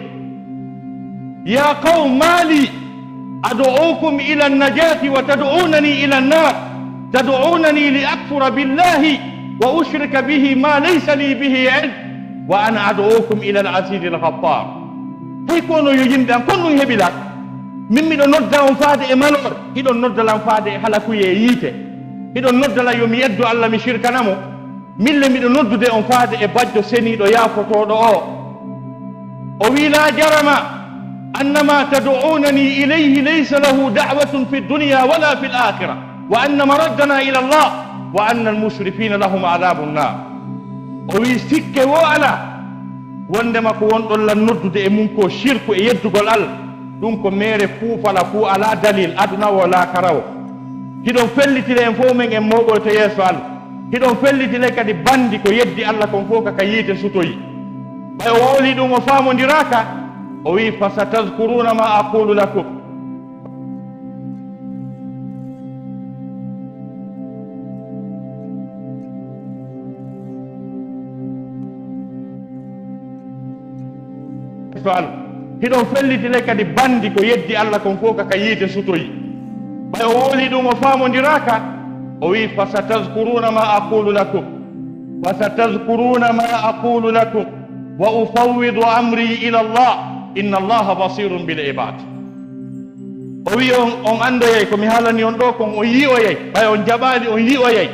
Ya qawm, ma li ad'ukum ila an-najati wa tad'unani ila an-nar, tad'unani li akfura billahi wa ushrika bihi ma laysa li bihi ilm, wa ana ad'ukum ila al-aziz al-ghaffar. Hey kono yo yimɓe an, kon ɗum heɓi lan? Min miɗo nodda on faade e maloore, hiɗon nodda lan faade e halakuye e yiite. Hiɗon nodda lan yo mi yeddo Allah, mi shirkana mo. Min le miɗo noddude on faade e bajjo seniiɗo yaafotooɗo o. O wi, la jarama annama tad'unani ilayhi laysa lahu da'watun fi dunya wala fil akhirah, wa anna maraddana ila Allah, wa anna al mushrifina lahum adhabun nar. O wi, sikke wo ala wondema ko wonɗon lan noddude e mun ko shirku e yeddugol Allah, ɗum ko meere fuu fala fuu, alaa dalil aduna wo laakara wo. Hiɗon fellitire en fof men en mooɓoyto yeeso Allah. Hiɗon fellitire kadi bandi ko yeddi Allah kon fof ka, ka yiite sutoyi. Ɓay o wowli ɗum o faamondiraaka, o wi, fa satazkuruna ma aqulu lakum. Hiɗon fellitire kadi bandi ko yeddi Allah kon fof ka, ka yiite sutoyi. Ɓay o wowli ɗum o faamondiraaka, o wi, fa satazkuruna ma aqulu lakum. Fa satazkuruna ma aqulu lakum. Wa ufawwidu amri ila Allah. Inna Allaha basirun bil ibad. O wi on, on andoyay ko mi haalani on ɗo kon, on yi'oyay. Ɓay on jaɓaali, on yi'oyay.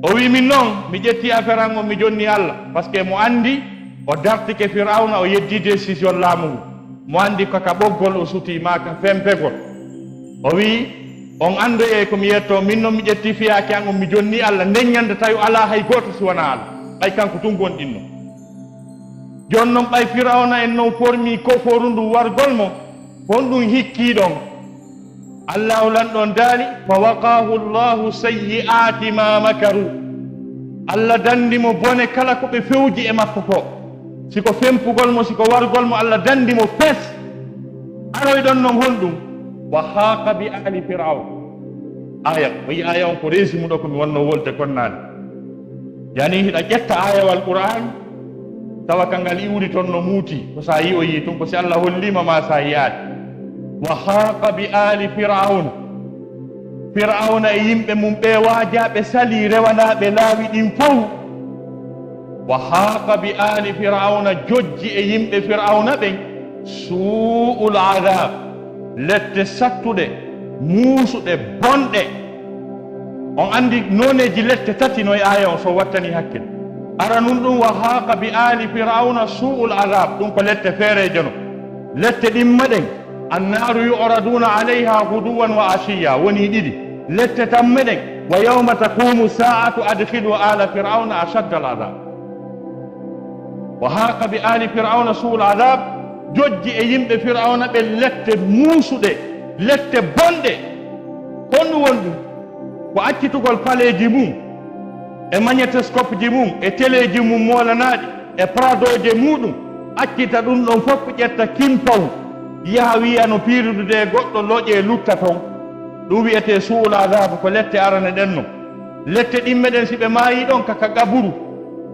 O wi min non, mi ƴetti affaire an on, mi jonni Allah. Parce que mo andi, o dartike Firawna, o yeddi décision laamu ngu. Mo andi ko ka ɓoggol o suti, ma ka fempegol. O wi, on andoyay ko mi yetto, min non mi ƴetti fiyaake an on, mi jonni Allah. Nden ñande tawi alaa hay gooto si wonaa Allah. Ɓay kanko tun gonɗinno. Jooni non ɓay Firawna en non formii koforu ndu wargol mo, honɗum hikkii ɗon? Allahu lanɗon daali, fa waqaahu Allahu sayyi'aati ma makaru. Allah dandi mo bone kala ko ɓe fewji e makko ko. Si ko fempugol mo, si ko wargol mo, Allah dandi mo fes. Aroy ɗon non honɗum? Wa haaqa bi aali Firaun. Aya, o yi aya on ko reesi mu ɗo ko mi wonno wolde kon naane. Yani hiɗa ƴetta ayawal Qur'an, tawa ka ngal iwri ton no muuti, ko sa yi'oyi tun, ko si Allah hollima ma sa yi'aali. Wa haaqa bi aali Fir'auna. Fir'auna e yimɓe mum ɓe waaja, ɓe sali rewanaaɓe laawi ɗin fow. Wa haaqa bi aali Fir'auna, jojji e yimɓe Fir'auna ɓen, su'ul adab, lette sattuɗe, muusuɗe, bonɗe. On andi nooneeji lette tati no e aaya on, so wattani hakkil. Aranun ɗum, wa haaqa bi aali Fir'auna su'ul adab, ɗum ko lette feereeje no. Lette ɗimma ɗen, annaaru yu'raduna alayha ghuduwan wa ashiya, woni ɗiɗi. Lette tamme ɗen, wa yawma taqumu sa'atu adkhilu ala Fir'auna ashadda al adab. Wa haaqa bi aali Fir'auna su'ul adab, jojji e yimɓe Fir'auna ɓe lette muusuɗe, lette bonɗe. Honɗum woni ɗum? Ko accitugol paleeji mum, e magnétoscope ji mum, e teleeji mum moolanaaɗi, e pradoje muɗum, accita ɗum ɗon fof, ƴetta kimpaw, yaha wiya no piirudude e goɗɗo, loƴee lutta toon. Ɗum wiyetee su'ul adaabu, ko lette arane ɗen non. Lette ɗimme ɗen, si ɓe maayii ɗon ka, ka qaburu,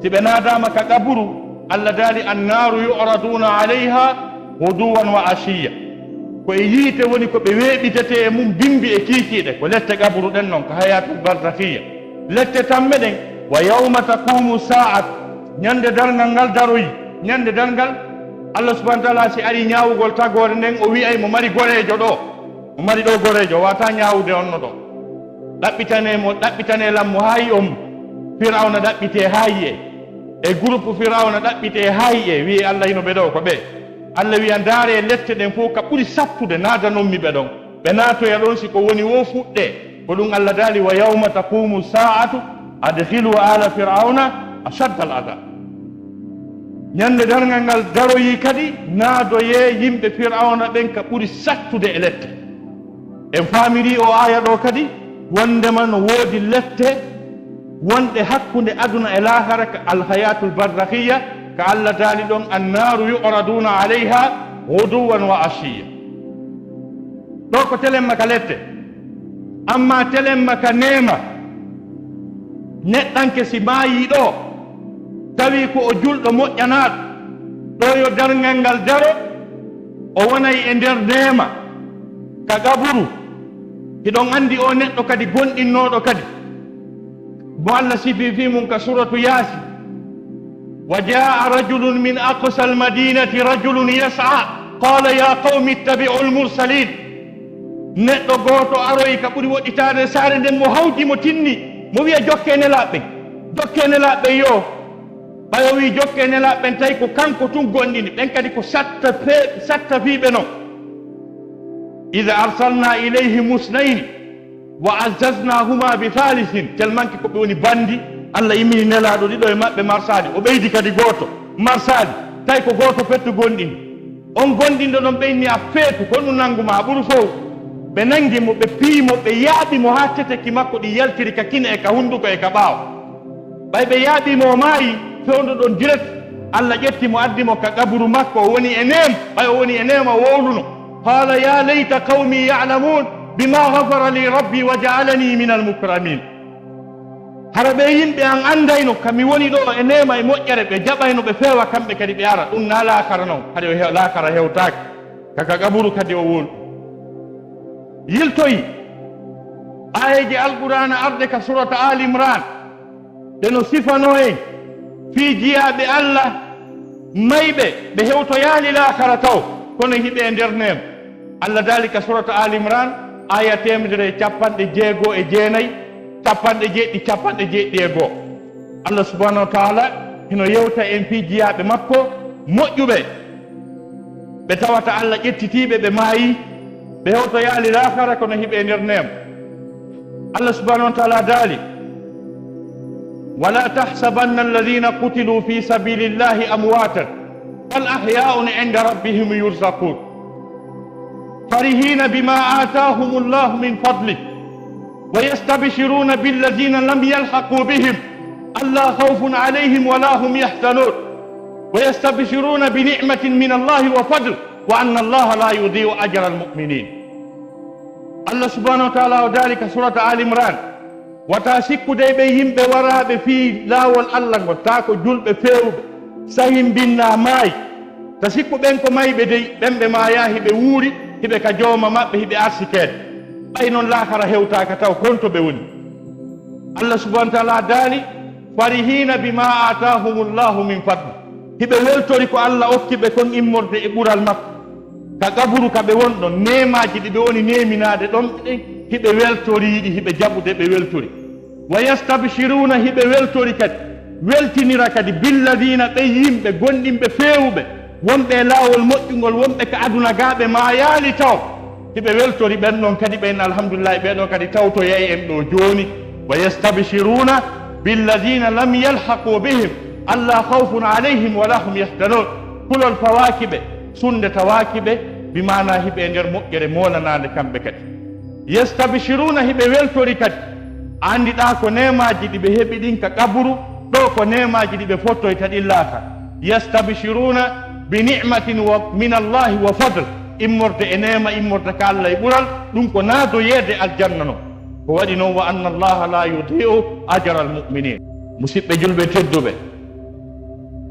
si ɓe naadaama ka qaburu, Allah daali, "Annaaru yu'raduuna alayha ghuduwan wa ashiya." Ko e yiite woni ko ɓe weeɓitetee e mum bimbi e kiikiiɗe, ko lette qaburu ɗen non, ka hayaatul barzakhiya. Lette tamme ɗen, "Wa yawma taqumu sa'at," ñande darngal ngal daroyi, ñande darngal, Allah subhanahu wa ta'ala si ari ñaawugol tagoore nden, o wi'ay mo mari goreejo ɗo, mo mari ɗo goreejo, wata ñaawude on no ɗo. Ɗaɓɓitanee mo, ɗaɓɓitanee lan mo haa yi'on mo. Firawna ɗaɓɓitee haa yi'ee. E groupe Firawna ɗaɓɓitee haa yi'ee. Wi'ee Allah hino ɓe ɗo ko ɓe. Allah wi'a ndaaree lette ɗen fof ka ɓuri sattude naadanonmi ɓe ɗon. Ɓe naatoya ɗon si ko woni woo fuɗɗee. Ko ɗum Allah daali, "Wa yawma taqumu sa'atu adkhilu ala Firawna ashadda al adab." Ñande darngal ngal daroyi kadi, naadoyee yimɓe Firawna ɓen ka ɓuri sattude e lette. En faamirii o aaya ɗo kadi, wondema no woodi lette wonɗe hakkunde aduna e laakara ka alhayatul barzakhiya, ka Allah daali ɗon, "Annaaru yu'raduuna alayha ghuduwan wa ashiya." Ɗo ko telemma ka lette, amma telemma ka neema. Neɗɗanke si maayii ɗo, tawi ko o julɗo moƴƴanaaɗo, ɗo yo darngal ngal daro, o wonay e nder neema ka qaburu. Hiɗon anndi o neɗɗo kadi gonɗinnooɗo kadi, mo Allah sifi fii mum ka suratu Yaasin, "Wa jaa'a rajulun min aqsal madinati rajulun yas'a, qala ya qawmi ittabi'ul mursalin." Neɗɗo gooto aroyi ka ɓuri woɗɗitaade saare nden, mo hawti, mo tinni, mo wi'a, "Jokkee nelaaɓe ɓen, jokkee nelaaɓe ɓen yo." Ɓay o wi'i, "Jokkee nelaaɓe ɓen," tawi ko kanko tun gonɗini, ɓen kadi ko satta fe-, satta fiiɓe non. "Idha arsalna ilayhim musnayni wa azzaznahuma bi thalithin." Tellement que ko ɓe woni bandi, Allah immini nelaaɗo ɗiɗo e maɓɓe marsaali, o ɓeydi kadi gooto marsaali, tawi ko gooto fettu gonɗini. On gonɗinɗo ɗon ɓe inni a feetu, ko ɗum nanngu ma ɓuru fow. Ɓe nanngi mo, ɓe piyi mo, ɓe yaaɓi mo haa teteki makko ɗi yaltiri ka kine e ka hunnduko e ka ɓaawo. Ɓay ɓe yaaɓi mo, o maayi, fewndo ɗon direct, Allah ƴetti mo, addi mo ka qaburu makko, o woni e neema, ɓay o woni e neema, o wowluno. Qala ya layta qawmi ya'lamun bima ghafara li rabbi wa ja'alani min al mukramin. Hara ɓee yimɓe an anndayno ka mi woni ɗoo e neema e moƴƴere, ɓe jaɓayno ɓe feewa kamɓe kadi ɓe ara. Ɗum na laakara non, hari o he-, laakara hewtaaki. Ka, ka qaburu kadi o woni. Yiltoyi aayeeje Alqur'aana arde ka surata Aali Imraan, ɗe no sifanoo en fii jiyaaɓe Allah mayɓe, ɓe hewtoyaali laakara taw, kono hiɓe e nder neema. Allah daali ka surata Aali Imraan, aaya teemedere e capanɗe jeego e jeenayi, capanɗe jeeɗiɗi, capanɗe jeeɗiɗi e goo. Allah subhanahu wa taala hino yewta en fii jiyaaɓe makko moƴƴuɓe, ɓe tawata Allah ƴettitiiɓe, ɓe maayi, ɓe hewtoyaali laakara kono hiɓe e nder neema. Allah subhanahu wa taala daali, "Wala tahsabanna alladhina qutilu fi sabilillahi amwatan, bal ahya'un inda rabbihim yurzaqun. Farihina bima atahumullahu min fadlih, wa yastabshiruna billadhina lam yalhaqu bihim, alla khawfun alayhim wala hum yahzanun. Wa yastabshiruna bi ni'matin min Allahi wa fadl, wa anna Allaha la yudhi'u ajra al-mu'minin." Allah subhanahu wa taala o daali ka surata Al Imran, wata sikku dey ɓe yimɓe waraaɓe fii laawol Allah ngol, taa ko julɓe feewuɓe, sahimbinna maayi. Ta sikku ɓen ko mayɓe dey, ɓen ɓe maayaa, hiɓe wuuri, hiɓe ka jooma maɓɓe, hiɓe arsikeede. Ɓay non laakara hewtaaka taw, kon to ɓe woni. Allah subhanahu wa taala daali, "Farihina bima atahumullahu min fadli." Hiɓe weltori ko Allah okki ɓe kon immorde e ɓural makko. Ka qaburu ka ɓe wonɗon, neemaaji ɗi ɓe woni neeminaade ɗon ɗen, hiɓe weltoriiɗi, hiɓe jaɓude ɓe weltori. Wa yastabshiruna, hiɓe weltori kadi, weltinira kadi, billadina, ɓe yimɓe gonɗinɓe feewuɓe, wonɓe e laawol moƴƴungol, wonɓe ka aduna gaa ɓe maayaali taw. Hiɓe weltori ɓen ɗon kadi, ɓen alhamdulillahi, ɓee ɗoo kadi tawtoyay en ɗoo jooni. Wa yastabshiruna billadina lam yalhaqu bihim, alla khawfun alayhim wala hum yahzanun. Kulol fawaaki ɓe, sunnde tawaaki ɓe, bi maana hiɓe e nder moƴƴere moolanaande kamɓe kadi. Yastabshiruna, hiɓe weltori kadi. A anndiɗaa ko neemaaji ɗi ɓe heɓi ɗin ka qaburu, ɗoo ko neemaaji ɗi ɓe fottoyta ɗin laakara. Yastabshiruna Bi ni'matin wa min Allahi wa fadl, immorde e neema, immorde ka Allah e ɓural, ɗum ko naadoyeede aljanna non. Ko waɗi noon, wa anna Allaha la yudi'u ajra al mu'minin. Musidɓe julɓe tedduɓe,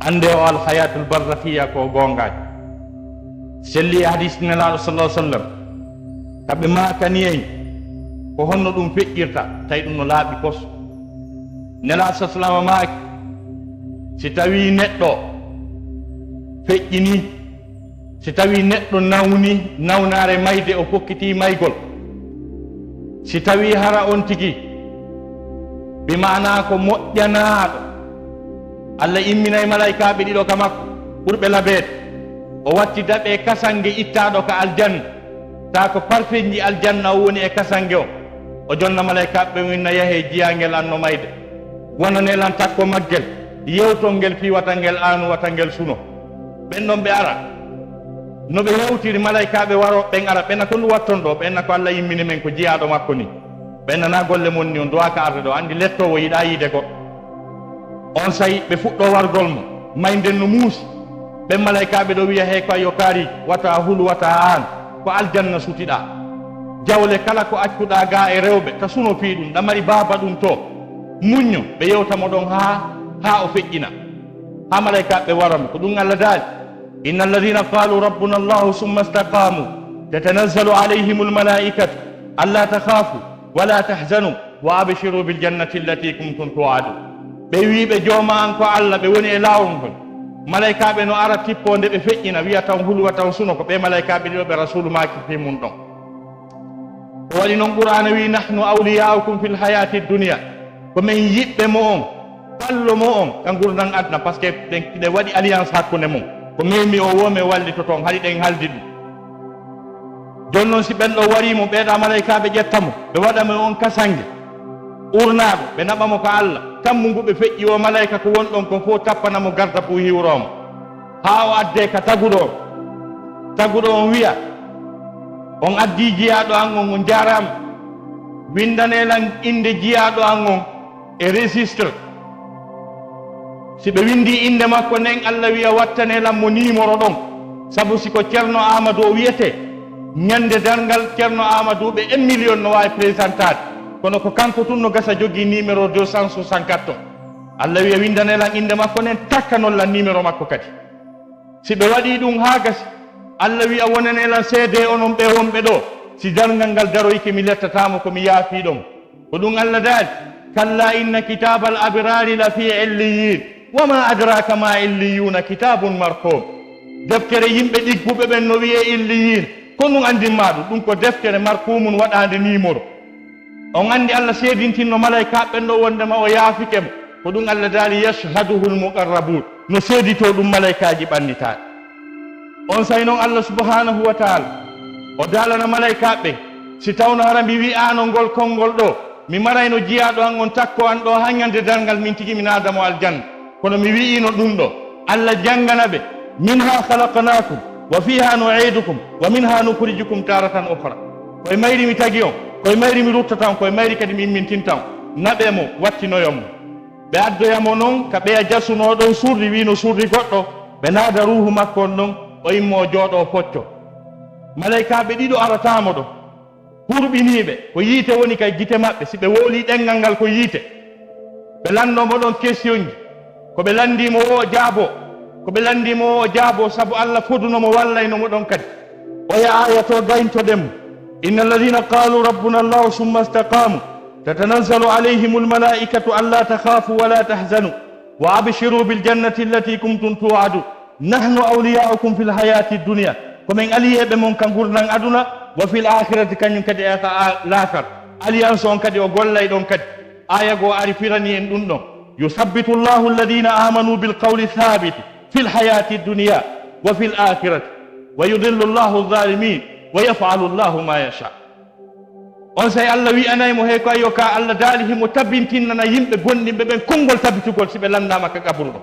annde o al hayatul barzakhiyya ko goongaaki. Selli e hadis Nelaaɗo sallallahu alaihi wasallam, ka ɓe maakani en ko honno ɗum feƴƴirta, tawi ɗum no laaɓi pos. Nelaaɗo sallallahu alaihi wasallam maaki, si tawi neɗɗo feƴƴini, si tawi neɗɗo nawni nawnaare mayde, o fokkiti maygol, si tawi hara on tigi, bi maanaa ko moƴƴanaaɗo, Allah imminay malaykaaɓe ɗiɗo ka makko, ɓurɓe labeede, o watti daɓe kasange ittaaɗo ka aljanna, taa ko parfeeji aljanna o woni e kasange o, o jonna malaykaaɓe ɓen, o inna, yahee jiyaangel an no mayde, wonanee lan takko maggel, yewtol ngel fii wata ngel aanu, wata ngel suno. Ɓen ɗon ɓe ara, no ɓe yewtiri malaykaaɓe warooɓe ɓen ara, ɓe na ko ndu watton ɗo, ɓe na ko Allah immini men ko jiyaaɗo makko ni. Ɓe na golle mon ni, on duwaaka arde ɗo, anndi lettoowo yiɗaa yiide goɗɗo. On say ɓe fuɗɗo wargol mo, mayden no muusi. Ɓen malaykaaɓe ɗo wi'a, hey, ko yo kaari, wata hulu, wata aan, ko aljanna sutiɗaa. Jawle kala ko accuɗaa gaa e rewɓe, ta suno fii ɗum, ɗa mari baaba ɗum to. Muñño, ɓe yewta mo ɗon haa, haa o feƴƴina. Haa malaykaaɓe wara mo, ko ɗum Allah daali. Inna alladhina qalu rabbuna Allahu thumma istaqamu tatanazzalu alayhimul malaikatu alla takhafu wa la tahzanu wa abshiru bil jannati allati kuntum tu'adun. Ɓe wiiɓe, jooma an ko Allah, ɓe woni e laawol ngol. Malaykaaɓe no ara tippoo nde ɓe feƴƴina, wi'a taw huluwa taw suno, ko ɓe malaykaaɓe ɗiɗo ɓe Rasuulu maaki fii mun ɗon. Ko waɗi non Qur'aana wi'i, nahnu awliya'ukum fil hayati dunya, ko men yiɓɓe mo on, ballo mo on ka ngurndan aduna, parce que ɗen, ɗen waɗi alliance hakkunde mon, ko memi o wo mi wallitoto on, hari ɗen haldi ɗum. Jooni non si ɓen ɗo warii mo, ɓeeɗa malaykaaɓe ƴetta mo, ɓe waɗa mo on kasange urnaaɗo, ɓe naɓa mo ka Allah, tammu ngu ɓe feƴƴi o malayka ko won ɗon kon fof tappana mo garda buu hiwroo mo, haa o addee ka taguɗo on. Taguɗo on wi'a, on addii jiyaaɗo an on, on jaaraama. Winndanee lan innde jiyaaɗo an on e registre. Si ɓe winndii innde makko nden, Allah wi'a, wattanee lan mo numéro ɗon. Sabu si ko Ceerno Aamadu o wi'etee, ñannde darngal Ceerno Aamadu ɓe un million no waawi présenteede. Kono ko kanko tun no gasa jogii numéro deux cent soixante-quatre on. Allah wi'a, winndanee lan innde makko nden, takkanon lan numéro makko kadi. Si ɓe waɗii ɗum haa gasi, Allah wi'a, wonanee lan seedee onon ɓe wonɓe ɗo, si darngal ngal daroyke, mi lettataa mo ko mi yaafii ɗon. Ko ɗum Allah daali, kalla inna kitaabal abraari la fii illiyyin, wa ma adraaka ma illiyuna, kitaabun marquum. Deftere yimɓe ɗigguɓe ɓen no wi'ee illiyyin, ko ɗum anndin maa ɗum? Ɗum ko deftere marquumun waɗaande numéro. On anndi Allah seedintinno malaykaaɓe ɓen ɗo wonndema o yaafike mo. Ko ɗum Allah daali, yashhaduhul muqarrabuun, no seeditoo ɗum malaykaaji ɓannitaaɗi. On say non Allah subhaanahu wa taala o daalana malaykaaɓe ɓen, si tawno hara mi wi'aano ngol konngol ɗo, mi marayno jiyaaɗo an on takko an ɗo haa ñannde darngal, min tigi mi naada mo aljanna. Kono mi wi'iino ɗum ɗo, Allah janngana ɓe, minha khalaqnaakum wa fiiha nu'iidukum wa minha nukhrijukum taaratan ukhraa. Ko e mayri mi tagi on, ko e mayri mi ruttata on, ko e mayri kadi mi immintinta on. Naɓee mo, wattinoyon mo. Ɓe addoya mo non ka ɓeya jasunoo ɗon surri, wi'ino surri goɗɗo, ɓe naada ruuhu makko on non, o immoo jooɗoo focco. Malaykaaɓe ɗiɗo arataa mo ɗo. Hurɓiniiɓe, ko yiite woni ka gite maɓɓe, si ɓe wowlii ɗenngal ngal ko yiite. Ɓe lanndoo mo ɗon questionji, ko ɓe lanndii mo o jaaboo, ko ɓe lanndii mo o jaaboo, sabu Allah foduno mo, wallayno mo ɗon kadi. Oya aaya to, gayntoɗen mo. Inna alladhina qalu rabbuna Allahu thumma istaqamu tatanazzalu alayhimul malaikatu alla takhafu wa la tahzanu wa abshiru bil jannati allati kuntum tu'adun. Nahnu awliya'ukum fil hayati dunya, ko men aliyeeɓe mon ka ngurndan aduna, wa fil akhirati, kañum kadi e ka a-, laakar. Alliance on kadi o gollay ɗon kadi. Aaya goo ari firani en ɗum ɗon. Yusabbitu Allahu alladhina amanu bil qawli thabiti fil hayati dunya wa fil akhirati wa yudillu Allahu adh-dhalimin wa yaf'alu Allahu ma yasha. On say Allah wi'anay mo, hey ko ayyo ka Allah daali, himo tabintinnana yimɓe gonɗinɓe ɓen konngol tabitugol si ɓe lanndaama ka qaburu ɗon.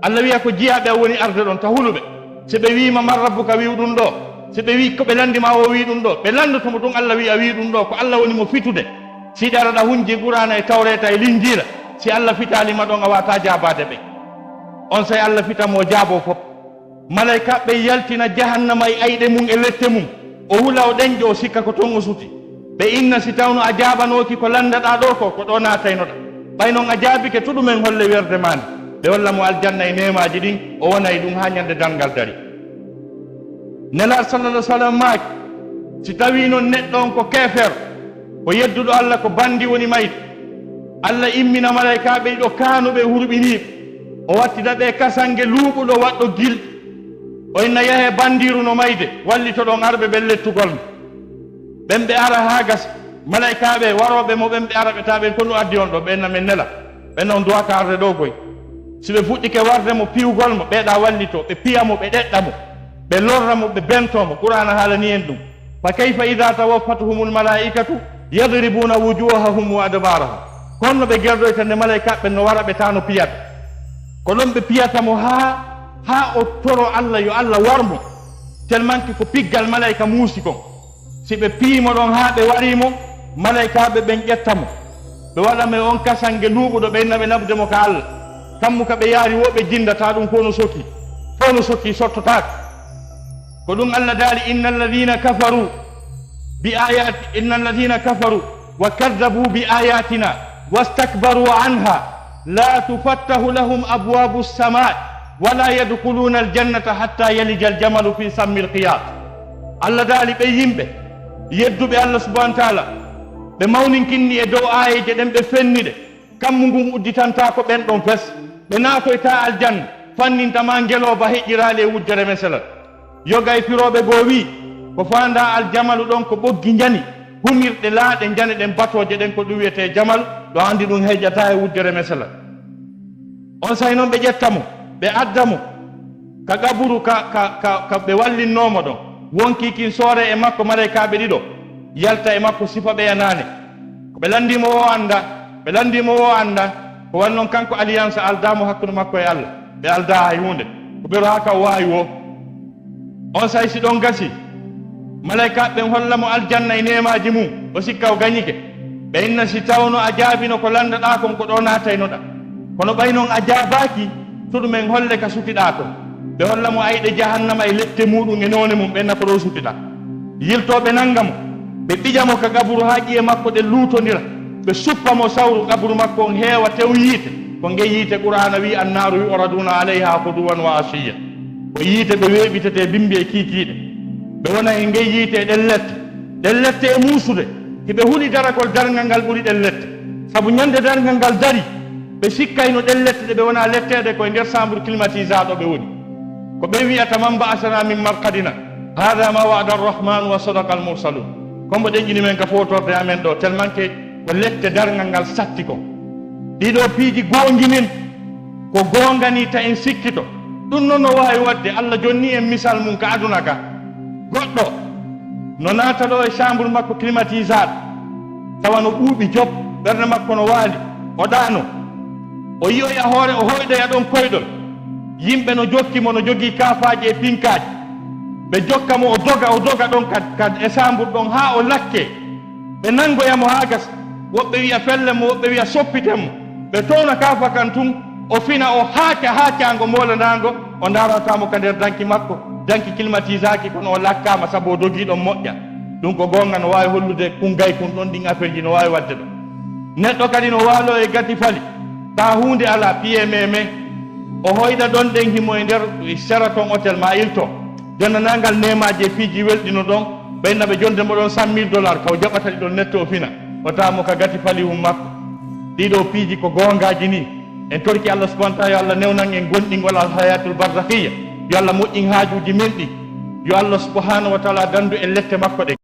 Allah wi'a ko jiyaaɓe an woni arde ɗon, ta huluɓe. Si ɓe wi'ima man rabbuka, wi'u ɗum ɗo. Si ɓe wi'i ko ɓe lanndima o, wi'i ɗum ɗo. Ɓe lanndoto mo ɗum, Allah wi'a wi'i ɗum ɗo. Ko Allah woni mo fitude. Si ɗa ara ɗa hunji Qur'aana e Tawreeta e Linjiila, si Allah fitaali ma ɗon, a waawataa jaabaade ɓe. On say Allah fita mo jaaboo fof. Malaykaaɓe ɓen yaltina jahannama e ayɗe mum e lette mum. O hula, o ɗenƴo, o sikka ko ton o suti. Ɓe inna, si tawno a jaabanooki ko lanndaɗaa ɗoo ko, ko ɗoo naataynoɗaa. Ɓay non a jaabike, to ɗumen holle werde maa nde. Ɓe holla mo aljanna e neemaaji ɗin, o wona e ɗum haa ñande darngal dari. Nelaaɗo sallallahu alaihi wasallam maaki, si tawii non neɗɗo on ko keefeero, ko yedduɗo Alla, ko bandi woni mayde, Alla immina malaykaaɓe ɗiɗo kaanuɓe hurɓiniiɓe, o wattida ɓe kasange luuɓuɗo waɗɗo gilɗi. O inna, yahee bandiiru no mayde, wallitoɗon arɓe ɓen lettugol mo. Ɓen ɓe ara haa gasa, malaykaaɓe warooɓe mo ɓen ɓe ara ɓe tawa ɓen, ko no addi on ɗoo? Ɓe inna, men nela. Ɓen non duwata arde ɗoo koy. Si ɓe fuɗɗike warde mo, piyugol mo, ɓeeɗa wallitoo, ɓe piya mo, ɓe ɗeɗɗa mo, ɓe lorra mo, ɓe bentoo mo. Qur'aana haalani en ɗum. Fa kayfa idha tawaffathumul malaa'ikatu yadribuna wujuhahum wa adbarahum. Kono no ɓe gerɗoyta nde malaykaaɓe ɓen no wara ɓe taa no piyata. Ko ɗon ɓe piyata mo haa, haa o toro Alla, yo Alla war mo. Tellement que ko piggal malayka muusi kon. Si ɓe piyi mo ɗon haa ɓe warii mo, malaykaaɓe ɓen ƴetta mo. Ɓe waɗa mo e on kasange luuɓuɗo, ɓe inna ɓe naɓude mo ka Alla. Kammu ka ɓe yaari woo ɓe jinndataa ɗum, fow no sokii. Fow no sokii, sottotaako. Ko ɗum Alla daali, "Inna alladhina kafaru bi ayati, inna alladhina kafaru wa kadhabu bi ayatina wastakbaru anha la tufattahu lahum abwabu samai wa la yadkhuluna aljannata hatta yalija aljamalu fi sammi alkhiyat." Alla daali, ɓe yimɓe yedduɓe Alla subhanahu wa taala, ɓe mawninkinni e dow aayeeje ɗen, ɓe fenni ɗe, kammu ngun udditantaako ɓen ɗon fes, ɓe naatoytaa aljanna, fanninta maa ngelooba heƴƴiraali e wujjere meselal. Yoga e firooɓe goo wi'i, ko faandaa aljamalu ɗon ko ɓoggi njani, humirɗe laaɗe njane ɗen, batooje ɗen, ko ɗum wi'etee jamalu, ɗo anndi ɗum heƴataa e wujjere meselal. Onsay non ɓe ƴetta mo, ɓe adda mo ka qaburu ka, ka, ka, ka ɓe wallinnoo mo ɗon. Wonkii kin sooree e makko, malaykaaɓe ɗiɗo yalta e makko, sifa ɓe yanaane. Ko ɓe lanndii mo woo anndaa, ɓe lanndii mo woo anndaa. Ko waɗi non kanko, alliance aldaa mo hakkunde makko e Alla. Ɓe aldaa hay huunde. Ko ɓe rohaa ka o waawi woo. Onsay si ɗon gasi, malaykaaɓe ɓen holla mo aljanna e neemaaji mum, o sikka o gañike. Ɓe inna, si tawno a jaabino ko lanndaɗaa kon, ko ɗoo naataynoɗaa. Kono ɓay non a jaabaaki, to ɗumen holle ka sutiɗaa kon. Ɓe holla mo ayɗe jahannama e lette muuɗum e noone mum, ɓe inna, ko ɗoo sutiɗaa. Yiltoo ɓe nannga mo, ɓe ɓiƴa mo ka qaburu haa ƴi'e makko ɗen luutondira, ɓe suppa mo sawru, qaburu makko on heewa tew yiite. Ko ngey yiite Qur'aana wi'i, "Annaaru yu'raduna alayha ghuduwan wa ashiyya." Ko yiite ɓe weeɓitetee bimbi e kiikiiɗe. Ɓe wona e ngey yiite e ɗen lette. Ɗen lette e muusude, hiɓe huli daragol darngal ngal ɓuri ɗen lette. Sabu ñande darngal ngal dari, ɓe sikkayno ɗen lette ɗe ɓe wona letteede ko e nder chambre climatisaaɗo ɓe woni. Ko ɓe wi'ata, "Man ba'asana min marqadina? Hada ma wa'ada arrahmanu wa sadaqa almursalun." Ko mbo ɗenƴini men ka fowtorde amen ɗoo, tellement que ko lette darngal ngal satti kon. Ɗii ɗoo piiji goongi nin, ko goonga nii ta en sikkito. Ɗum non no waawi waɗde, Alla jonni en misal mum ka aduna ka. Goɗɗo no naata ɗoo e chambre makko climatisaaɗo, tawa no ɓuuɓi jop, ɓernde makko no waali, o ɗaano. O yi'oya hoore, o hoyɗoya ɗon koyɗol. Yimɓe no jokki mo, no jogii kaafaaji e pinkaaji. Ɓe jokka mo, o doga, o doga ɗon ka, ka e chambre ɗon haa o lakkee. Ɓe nanngoya mo haa gasa. Woɓɓe wi'a, "Fellen mo," woɓɓe wi'a, "Soppiten mo." Ɓe towna kaafa kan tun, o fina, o haaca haacaango moolandaango, o ndaarata mo ka nder danki makko. Danki kilmatiisaaki, kono o lakkaama sabu o dogii ɗon moƴƴa. Ɗum ko goonga, no waawi hollude kun gay kun ɗon, ɗin affaire ji no waawi waɗde ɗon. Neɗɗo kadi no waaloo e gati fali, taa huunde alaa, piyee meemee. O hoyɗa ɗon ɗen himo e nder Sheraton Hotel maa Hilton. Denndaangal neemaaji e piiji welɗi no ɗon, ɓe inna ɓe jonde mo ɗon cent mille dollars, ka o jaɓata ɗi ɗon netto o fina, o tawa mo ka gati falihun makko. Ɗii ɗoo piiji ko goongaaji nii. En torki Allah subhanahu wa ta'ala, yo Allah newnan en gonɗingol al hayatul barzakhiyya. Yo Allah moƴƴin haajuuji men ɗin. Yo Allah subhanahu wa ta'ala dandu en lette makko ɗen.